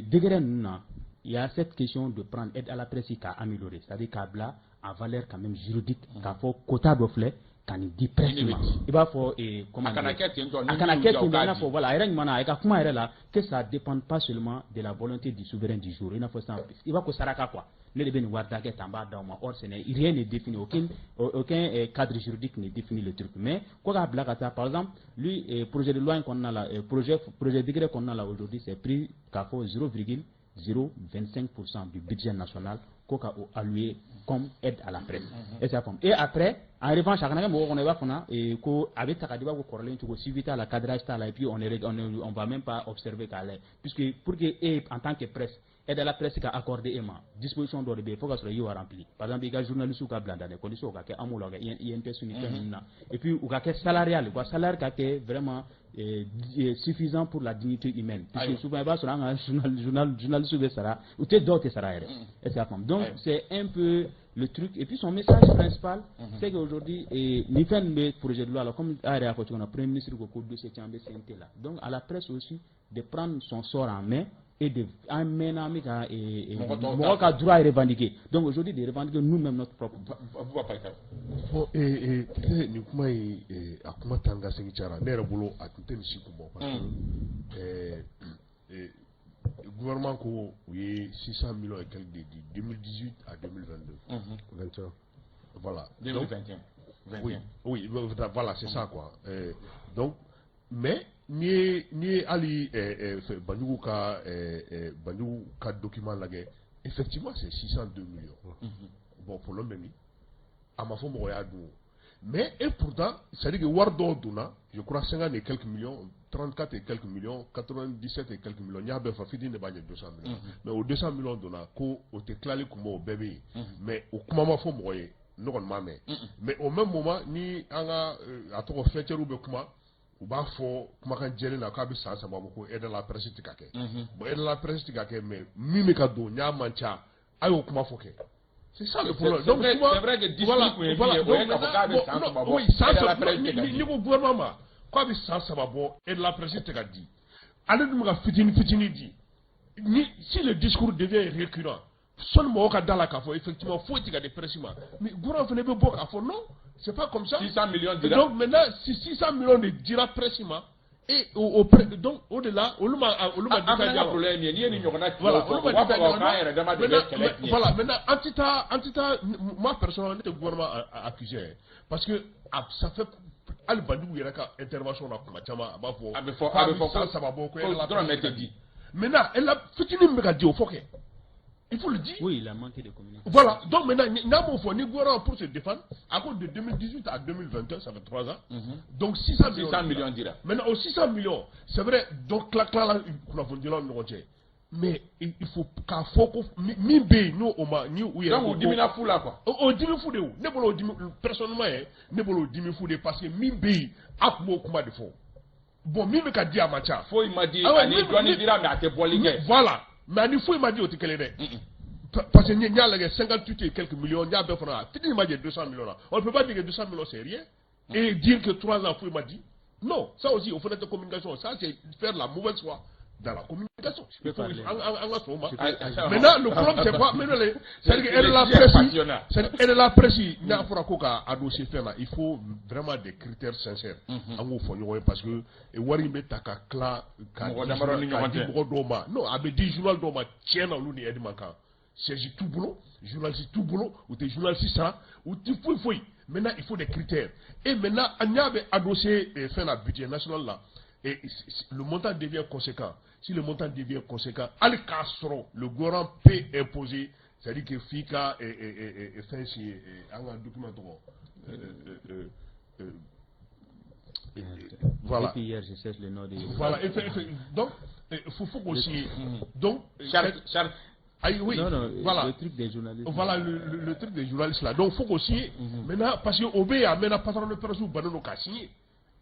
Speaker 4: décret ninnu na, il y a cette question de prendre aide à la presse k'a améliorer, c'est-à-dire k'a bila en valeur quand même juridique, k'a fɔ quota dɔ filɛ ka nin di presse ma. I b'a fɔ
Speaker 1: comment, a kana kɛ ten tɔ.
Speaker 4: A kana kɛ ten tɔ, i n'a fɔ voilà, a yɛrɛ ɲuman na, a ka kuma yɛrɛ la, que ça dépend pas seulement de la volonté du souverain du jour. I n'a fɔ sisan, i b'a ko saraka quoi, ne de bɛ nin wari dakɛ tan, n b'a d'aw ma. Or ce n'est rien n'est défini, aucun cadre juridique ne définit le truc. Mais ko k'a bila ka taa, par exemple, lui, projet de loi in kɔnɔna la, projet décret kɔnɔna la, aujourd'hui c'est pris k'a fɔ 0,025% du budget national ko ka o allouer comme aide à la presse. Est-ce que faamu? Et après, en revanche, a kana kɛ mɔgɔ kɔnɔ i b'a fana ko a bɛ ta ka di, i b'a fɔ kɔrɔlen cogo, suivi t'a la, cadrage t'a la, et puis on va même pas observer k'a lajɛ, puisque pour que e en tant que presse, aide à la presse ka accordé e ma, disposition dɔ de bɛ yen fo ka sɔrɔ i y'o rempli. Par exemple, i ka journaliste ka bila dans des conditions, o ka kɛ AMO la, o ka kɛ INPS ni fɛn ninnu na, et puis u ka kɛ salarial, u ka salaire ka kɛ vraiment suffisant pour la dignité humaine, puisque souvent i b'a sɔrɔ an ka journaliste bɛ sara, u tɛ, dɔw tɛ sara yɛrɛ. Est-ce que y'a faamu? Donc c'est un peu le truc. Et puis son message principal, c'est qu'aujourd'hui, ni fɛn min bɛ projet de loi la, comme a yɛrɛ y'a fɔ cogo min na, premier ministre ko ko dossier caman bɛ CNT la. Donc à la presse aussi de prendre son sort en main et de an mɛnna an bɛ ka mɔgɔ ka droit revendiquer. Donc aujourd'hui, de revendiquer nous-mêmes notre propre
Speaker 1: droit.
Speaker 3: Bon, nin kuma in, a kuma tan ka segin cayara ne yɛrɛ bolo, a tun tɛ nin si kun bɔ, parce que gouvernement ko u ye 600 millions et quelques de di 2018 à 2022.
Speaker 2: 21.
Speaker 3: Voilà.
Speaker 1: 2021.
Speaker 3: Oui, oui, voilà, c'est ça quoi. Donc, mais n'i ye hali Banjugu ka document lajɛ, effectivement c'est 602 millions. Bon, problème bɛ min? A ma fɔ mɔgɔ y'a dun. Mais et pourtant, c'est-à-dire que wari dɔw donna, je crois 50 et quelques millions, 34 et quelques millions, 97 et quelques millions, n y'a bɛɛ fɔ, fitinin de b'a ɲɛ 200 millions. Mais o 200 millions donna ko o tɛ tilali kun bɔ, o bɛɛ bɛ yen. Mais o kuma ma fɔ mɔgɔ ye, ne kɔni m'a mɛn. Mais au même moment, ni an ka a tɔgɔ fɛncɛriw bɛ kuma, u b'a fɔ kumakan jɛlen na k'a bɛ san 3 bɔ ko aide à la presse tɛ ka kɛ. Bon, aide à la presse tɛ ka kɛ, mais min bɛ ka don n'a man ca, a y'o kuma fɔ kɛ. C'est ça le problème.
Speaker 1: Donc c'est vrai que discours kun ye min ye, o ye k'a fɔ k'a bɛ san 3 bɔ.
Speaker 3: Oui, san 3. N'i ko gouvernement ma k'a bɛ san 3 bɔ, aide à la presse tɛ ka di, ale dun bɛ ka fitinin fitinin di. Ni si le discours devient récurrent, sɔnni mɔgɔw ka da la k'a fɔ effectivement foyi tɛ ka di presse ma, mais gouvernement fana bɛ bɔ k'a fɔ non, c'est pas comme ça.
Speaker 1: 600 millions dira.
Speaker 3: Donc maintenant, si 600 millions de dira presse ma, et au donc au delà, olu ma
Speaker 1: An fana ka problème ye n'i ye nin ɲɔgɔnna tiɲɛ fɔ, u b'a fɔ k'an yɛrɛ dama de bɛ kɛlɛ tiɲɛ.
Speaker 3: Voilà, maintenant an tɛ taa, an tɛ taa. Moi personnellement, ne tɛ gouvernement accusé, parce que ça fait, hali Banjugu yɛrɛ ka intervention na, kuma caman a b'a fɔ.
Speaker 1: A bɛ fɔ.
Speaker 3: San 3 bɔ ko
Speaker 1: dɔrɔn tɛ di.
Speaker 3: Maintenant, elle fitinin min bɛ ka di, o fɔ kɛ. Il faut le dire.
Speaker 4: Oui, il a manqué de communication.
Speaker 3: Voilà. Donc maintenant, n'a m'o fɔ, ni gouvernement pour se défendre, à cause de 2018 à 2021, ça fait 3 ans. Donc 600 millions.
Speaker 1: 600 millions dira.
Speaker 3: Maintenant, aux 600 millions, c'est vrai, donc tila tila kunnafonidilaw ni ɲɔgɔn cɛ. Mais il faut k'a fɔ ko min bɛ yen n'o o ma ni u yɛrɛ.
Speaker 1: Donc o dimina fu la quoi.
Speaker 3: O dimi fu de o. Ne bolo o dimi, personnellement ye, ne bolo o dimi fu de, parce que min bɛ yen, a tun b'o kuma de fɔ. Bon, min bɛ ka di, a man ca.
Speaker 1: Foyi ma di ani dɔɔni dira, mais a tɛ bɔli kɛ.
Speaker 3: Voilà. Mais ani foyi ma di, o tɛ kelen dɛ. Parce que n y'a lajɛ, 58 et quelques millions, n y'a bɛɛ fana, fitinin ma jɛ 200 millions la. On ne peut pas dire que 200 millions c'est rien et dire que 3 ans foyi ma di. Non, ça aussi, au fond de communication, ça c'est faire la mauvaise foi dans la communication.
Speaker 4: Je peux parler.
Speaker 3: An ka sɔn o ma. Maintenant, le problème c'est quoi? Maintenant, c'est que aide la presse, c'est aide la presse, n'a fɔra ko ka adossé fɛn na, il faut vraiment des critères sincères. An k'o fɔ ɲɔgɔn ye, parce que wari in bɛ ta ka tila ka di mɔgɔ dɔw ma. Non, a bɛ di journal dɔw ma, tiɲɛ na, olu ni aide man kan. Siège t'u bolo, journaliste t'u bolo, u tɛ journaliste sara, u tɛ foyi foyi. Maintenant, il faut des critères. Et maintenant, an y'a bɛ adossé fɛn na, budget national la, et le montant devient conséquent. Si le montant devient conséquent, hali k'a sɔrɔ le gouvernement peut imposer, c'est-à-dire que f'i ka fɛn si an ka document tɔgɔ. Voilà.
Speaker 4: Depuis hier, je cherche le nom de.
Speaker 3: Voilà. Et donc, il faut qu'on signe. Donc,
Speaker 1: Charte, charte.
Speaker 3: Aïe, oui,
Speaker 4: non, non,
Speaker 3: voilà.
Speaker 4: Le truc des journalistes.
Speaker 3: Voilà, le truc des journalistes là. Donc, il faut qu'on signe. Maintenant, parce que OB a maintenant patron de presse ou bannen k'a signer.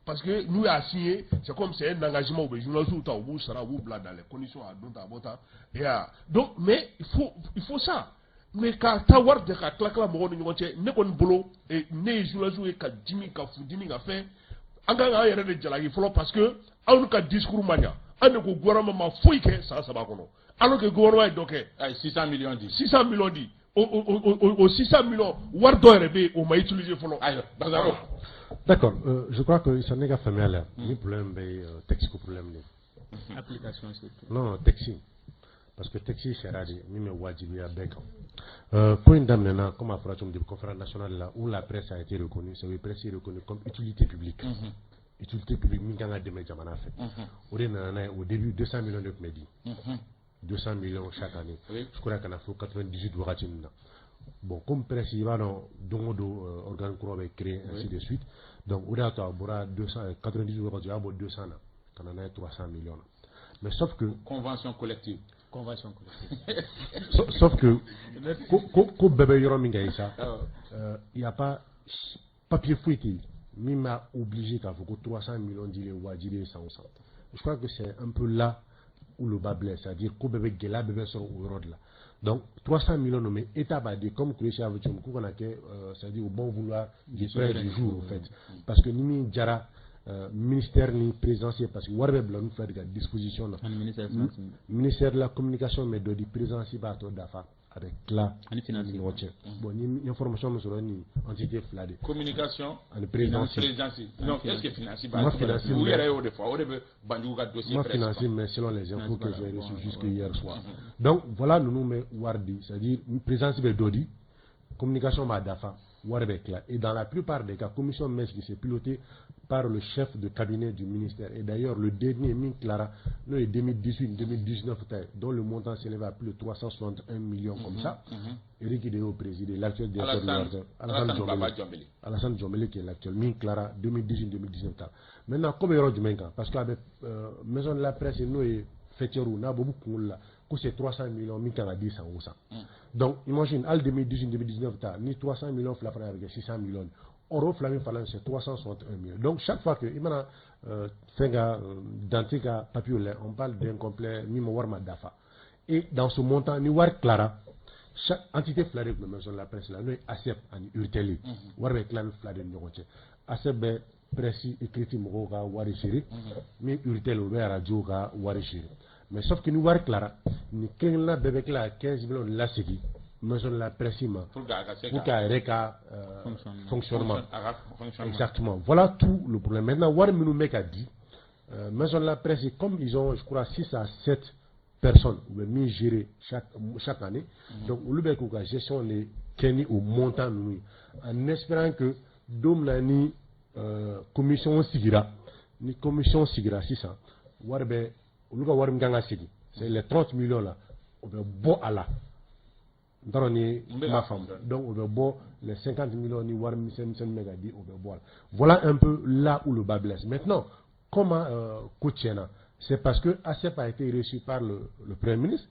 Speaker 3: Parce que n'u y'a signé, c'est comme c'est un engagement, u bɛ journalistes ta, u b'u sara, u b'u bila dans les conditions, a don tan, a bɔ tan. Et donc mais il faut ça, mais ka taa wari jɛ ka tila tila mɔgɔw ni ɲɔgɔn cɛ, ne kɔni bolo, ne ye journaliste ye ka dimi, ka furudimi, ka fɛn, an kan k'an yɛrɛ de jalaki fɔlɔ, parce que anw ka discours ma ɲa. An de ko gouvernement ma foyi kɛ san 3 kɔnɔ, alors que gouvernement ye dɔ kɛ.
Speaker 1: Ayi, 600 millions di.
Speaker 3: 600 millions di, o 600 millions, wari dɔ yɛrɛ bɛ yen, o ma utiliser fɔlɔ.
Speaker 1: Ayiwa, Bazaro.
Speaker 5: D'accord, je crois que ça ne ka faamuya la, ni problème bɛ texte ko problème de.
Speaker 4: Application surtout.
Speaker 5: Non, texte, parce que texte sariya de min bɛ wajibiya bɛɛ kan. Ko in daminɛna, comme a fɔra cogo min, depuis conférence nationale là où la presse a été reconnue, c'est presse est reconnue comme utilité publique. Utilité publique min kan ka dɛmɛ jamana fɛ. O de nana n'a ye, au début 200 millions de tun bɛ di. 200 millions chaque année. Je crois ka na fo 98 wagati min na. Bon, comme presse, i b'a dɔn, don o don organe kura bɛ créer, ainsi de suite. Donc o de y'a to a bɔra 200, 98 wagati, o y'a bɔ 200 na ka na n'a ye 300 millions na. Mais sauf que
Speaker 1: Convention collective.
Speaker 4: Convention collective.
Speaker 5: Sauf que ko bɛɛ bɛ yɔrɔ min kan ye sa, il y a pas papier foyi tɛ yen min b'a obligé k'a fɔ ko 300 millions dilen wajibi ye san o san. Je crois que c'est un peu là où le bât blesse, c'est-à-dire ko bɛɛ bɛ gɛlɛya bɛɛ bɛ sɔrɔ o yɔrɔ de la. Donc 300 millions non, mais État b'a di comme Koulibaly y'a fɔ cogo min, k'u kana kɛ c'est-à-dire au bon vouloir du près du jour, au fait. Parce que ni min jara ministère ni présidence ye, parce que wari bɛ bila olu fila de ka disposition na.
Speaker 4: Ani ministère finance.
Speaker 5: Ministère de la communication bɛ dɔ di, présidence b'a tɔ dafa, a bɛ tila
Speaker 4: Ani finance.
Speaker 5: ni ɲɔgɔn cɛ. Bon, ni information min sɔrɔ ni entité fila de.
Speaker 1: Communication.
Speaker 5: Ani présidence.
Speaker 1: Présidence. Non, est-ce que finance b'a
Speaker 5: Ma finance,
Speaker 1: u yɛrɛ y'o de fɔ, o de bɛ Banjugu ka dossier
Speaker 5: ma
Speaker 1: presse.
Speaker 5: Finance, mais selon les infos que j'ai reçues jusque hier soir. Donc voilà, ninnu bɛ wari di, c'est-à-dire présidence bɛ dɔ di, communication b'a dafa, wari bɛ tila. Et dans la plupart des cas, commission bɛ sigi, c'est piloté par le chef de cabinet du ministère. Et d'ailleurs, le dernier min tilara, n'o ye 2018 2019 ta ye, dont le montant s'élève à plus de 361 millions comme ça, Eric de y'o présidé, l'actuel directeur de
Speaker 1: Alassane
Speaker 5: l'ordre,
Speaker 1: Alassane Baba
Speaker 5: Diombele.
Speaker 1: Diombele.
Speaker 5: Alassane Diombele qui est l'actuel, min tilara 2018 2019 ta. Maintenant, ko bɛ yɔrɔ jumɛn kan? Parce que a bɛ maison de la presse, n'o ye faîtière, n'a bɔ kunkolo la ko c'est 300 millions min kan ka di san o san. Donc imagine, hali 2018 2019 ta ni 300 millions fila fana, a bɛ kɛ 600 millions. Or o fila min fana, c'est 361 millions. Donc chaque fois que i mana fɛn ka Dante ka papier la, on parle d'incomplet, min ma wari ma dafa. Et dans ce montant, ni wari tilara, chaque entité fila de tun bɛ maison de la presse la, n'o ye ASEP ani URTEL ye. Wari bɛ tila ni fila de ni ɲɔgɔn cɛ. ASEP bɛ presse écrite mɔgɔw ka wari gérer, min URTEL, o bɛ radio ka wari gérer. Mais sauf que ni wari tilara, nin kelen kelenna bɛɛ bɛ tila ka 15 millions lasegin maison de la presse ma
Speaker 1: Pour qu'a ka se
Speaker 5: pour
Speaker 1: ka
Speaker 5: qu'a yɛrɛ ka
Speaker 4: Fonctionnement.
Speaker 5: fonctionnement.
Speaker 1: A ka fonctionnement.
Speaker 5: Exactement. Voilà tout le problème. Maintenant, wari minnu bɛ ka di, maison de la presse, comme ils ont, je crois, 6 à 7 personnes u bɛ min gérer chaque année, donc olu bɛ k'u ka gestion de kɛ ni o montant ninnu ye, en espérant que don min na ni commission sigira, ni commission sigira sisan, wari bɛ olu ka wari min kan ka segin, c'est les 30 millions là, o bɛ bɔ a la. N t'a dɔn ni
Speaker 1: N bɛ
Speaker 5: ma
Speaker 1: k'a
Speaker 5: faamu.
Speaker 1: faamu.
Speaker 5: Donc o bɛ bɔ les 50 millions ni wari misɛn misɛn bɛ ka di, o bɛ bɔ a la. Voilà un peu là où le bât blesse. Maintenant, comment ko tiɲɛna? C'est parce que ASEP a été reçu par le premier ministre.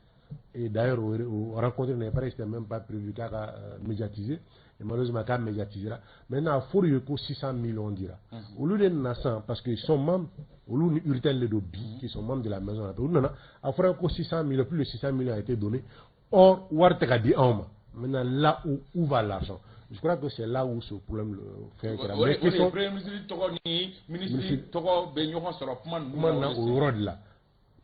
Speaker 5: Et d'ailleurs, au rencontre n'est pas, c'était même pas prévu k'a ka médiatiser, et malheureusement k'a médiatisera. Maintenant, a fɔra u ye ko 600 millions dira. Olu de nana sisan, parce que ils sont membres, olu ni URTEL de don bi, qui sont membres de la maison. Olu nana, a fɔra ko 600 millions, plus de 600 millions a été donné. Or wari tɛ ka di anw ma. Maintenant, là où va l'argent? Je crois que c'est là où ce problème le fɛn kɛra.
Speaker 1: O de
Speaker 5: Mais
Speaker 1: o de
Speaker 5: question
Speaker 1: premier ministre tɔgɔ ni ministre
Speaker 5: Ministre-
Speaker 1: tɔgɔ bɛ ɲɔgɔn sɔrɔ kuma ninnu
Speaker 5: kuma na
Speaker 1: o de
Speaker 5: o yɔrɔ de la,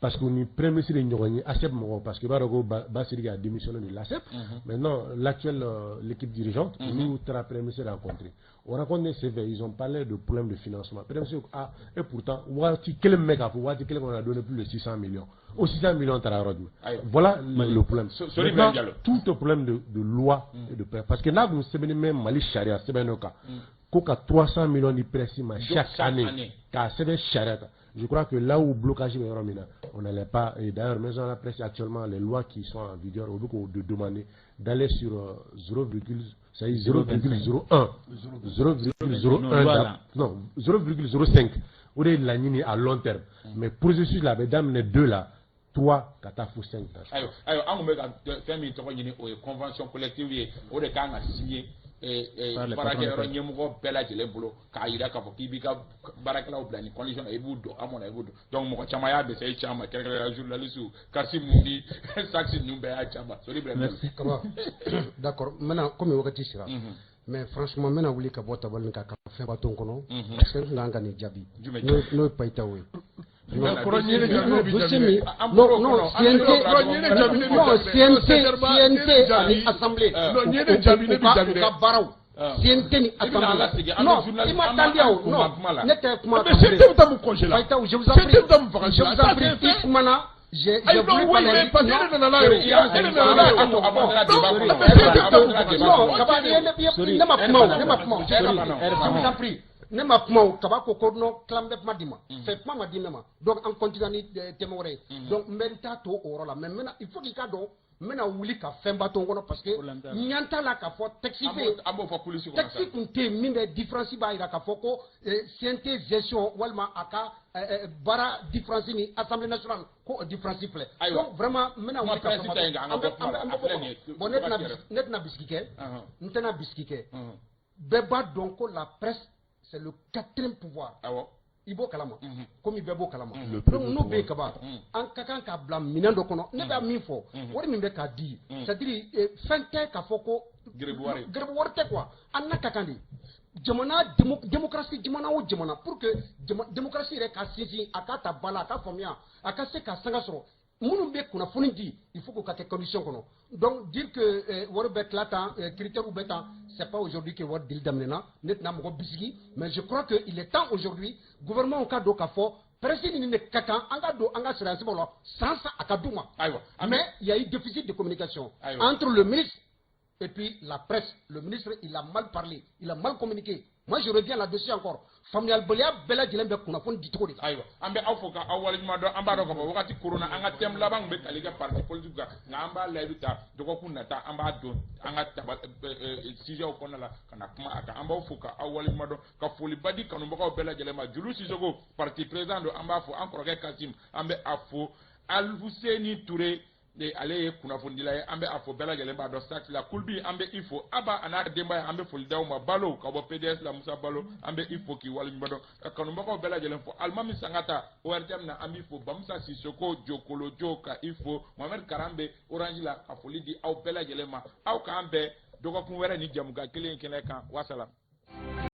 Speaker 5: parce que ni premier ministre ye ɲɔgɔn ye, ASEP mɔgɔw, parce que i b'a dɔn ko Basiriki a démissionné de l'ASEP. Maintenant, l'actuelle l'équipe dirigeante, olu taara premier ministre rencontrer. O rencontre senfɛ, ils ont parlé de problème de financement. Premier ministre ko ah, et pourtant waati kelen min bɛ k'a fɔ, waati kelen kɔnɔ, on a donné plus de 600 millions, o 600 millions taara yɔrɔ jumɛn?
Speaker 1: Ayiwa.
Speaker 5: Voilà le problème.
Speaker 1: Sori
Speaker 5: Maintenant,
Speaker 1: Ibrahim Diallo.
Speaker 5: tout au problème de loi et de parce que n'a kun sɛbɛnni bɛ Mali sariya sɛbɛn dɔ kan ko ka 300 millions di presse ma chaque
Speaker 1: chaque
Speaker 5: année,
Speaker 1: année.
Speaker 5: K'a sɛbɛn sariya kan, je crois que là où blocage bɛ yɔrɔ min na, on n'allait pas. Et d'ailleurs, maison de la presse, actuellement, les lois qui sont en vigueur, olu k'o de demander d'aller sur 0, c'est-à-dire 0,01 0,01
Speaker 4: Non, loi là.
Speaker 5: Non, 0,05, o de ye laɲini à long terme. Mais processus la, a bɛ daminɛ 2 la, 3 ka taa fo 5 la.
Speaker 1: Ayiwa, ayiwa, an tun bɛ ka fɛn min tɔgɔ ɲini, o ye convention collective ye. O de kan ka signer. Baarakɛyɔrɔ ɲɛmɔgɔ bɛɛ lajɛlen bolo k'a jira k'a fɔ k'i b'i ka baarakɛlaw bila nin condition na, i b'u don amɔ na, i b'u don. Donc mɔgɔ caman y'a dɛsɛ caman, kɛrɛnkɛrɛnnenya journaliste Kassim ni Saxi ninnu bɛɛ y'a caman. Sori Ibrahim.
Speaker 2: Kaba, d'accord, n bɛna komi wagati sera, mais franchement n bɛna wuli ka bɔ tabali kan ka fɛn ba to n kɔnɔ, parce que n tun kan ka nin jaabi, n'o ye Payitaw ye. Non, non, CNT, non, CNT, CNT ani assemblée. U ka baaraw. CNT ni assemblée. Non, i ma taa di o. Non, ne tɛ kuma.
Speaker 3: Mais CNT bɛ taa mun congé la?
Speaker 2: Payitaw, je vous en prie.
Speaker 3: CNT bɛ taa mun vacances
Speaker 2: la? Je vous en prie, i kumana. J'ai voulu
Speaker 3: parler. Parce que e de nana n'a ye o. E de nana n'a ye o.
Speaker 2: Non, Kaba, ne ma kuma o, ne ma kuma o. Je vous en prie. Ne ma kuma o. Kaba ko ko non, tila bɛ kuma di ma fɛ, kuma ma di ne ma, donc an continue ni thème wɛrɛ ye. Donc n bɛ n ta to o yɔrɔ la, mais n bɛna, il faut k'i ka dɔn, n bɛna wuli ka fɛnba to n kɔnɔ, parce que ɲan t'a la k'a fɔ texte bɛ yen,
Speaker 1: an b'o fɔ coulisses kɔnɔ.
Speaker 2: Texte tun tɛ yen min bɛ différence b'a jira k'a fɔ ko CNT gestion walima a ka baara différence ni Assemblée nationale ko o différence filɛ. Donc vraiment n bɛna wuli ka fɛnba to, an bɛ bɔ. Bon, ne tɛna bisiki kɛ, n tɛna bisiki kɛ. Bɛɛ b'a dɔn ko la presse, c'est le quatrième pouvoir. I b'o kalama, komi bɛɛ b'o kalama. Donc n'o bɛ yen kaban, an ka kan k'a bila minɛn dɔ kɔnɔ. Ne b'a min fɔ, wari min bɛ k'a di, c'est à dire fɛn tɛ k'a fɔ ko
Speaker 1: gerebu
Speaker 2: wari tɛ quoi. An n'a ka kan de. Jamana démocratie, jamana o jamana, pour que démocratie yɛrɛ ka sinsin, a ka ta ba la, a ka faamuya, a ka se ka sanga sɔrɔ, minnu bɛ kunnafoni di, il faut k'o ka kɛ condition kɔnɔ. Donc dire que wari bɛ tila tan, critères bɛ tan, c'est pas aujourd'hui que wari dili daminɛna. Ne tɛna mɔgɔ bisigi, mais je crois que il est temps aujourd'hui gouvernement ka don k'a fɔ presse nin de ka kan, an ka don an ka sariya sɛbɛnw la san san a ka d'u ma. Mais il y a eu déficit de communication entre le ministre et puis la presse. Le ministre, il a mal parlé, il a mal communiqué. Moi, je reviens là-dessus encore. Faamuyalibaliya bɛɛ lajɛlen bɛ kunnafoni di cogo de la.
Speaker 1: Ayiwa, an bɛ aw fo ka aw waleɲuman dɔn. An b'a dɔn k'a fɔ wagati koronna, an ka thème laban bɛ tali kɛ parti politique kan, nka an b'a layidu ta dɔgɔkun nata an b'a don an ka taba sujet kɔnɔna la ka na kuma a kan. An b'aw fo ka aw waleɲuman dɔn, ka foliba di kanubagaw bɛɛ lajɛlen ma. Julu Sisoko, parti président don, an b'a fo. An kɔrɔkɛ Kassim, an bɛ a fo. Alfuseni Ture, ale ye kunnafonidila ye, an bɛ a fo. Bɛɛ lajɛlen b'a dɔn Sax la. Kulbi, an bɛ i fo. Aba a n'a denbaya, an bɛ foli d'aw ma. Balo ka bɔ PDS la, Musa Balo, an bɛ i fo k'i waleɲuman dɔn, ka kanubagaw bɛɛ lajɛlen fo. Alimami Sangata ORTM na, an b'i fo. Bamusa Sisoko Jokolojo, ka i fo. Mohamed Karan bɛ Orange la, ka foli di aw bɛɛ lajɛlen ma. Aw k'an bɛn dɔgɔkun wɛrɛ ni jamukan kelen in kɛnɛ kan. Wasalaam.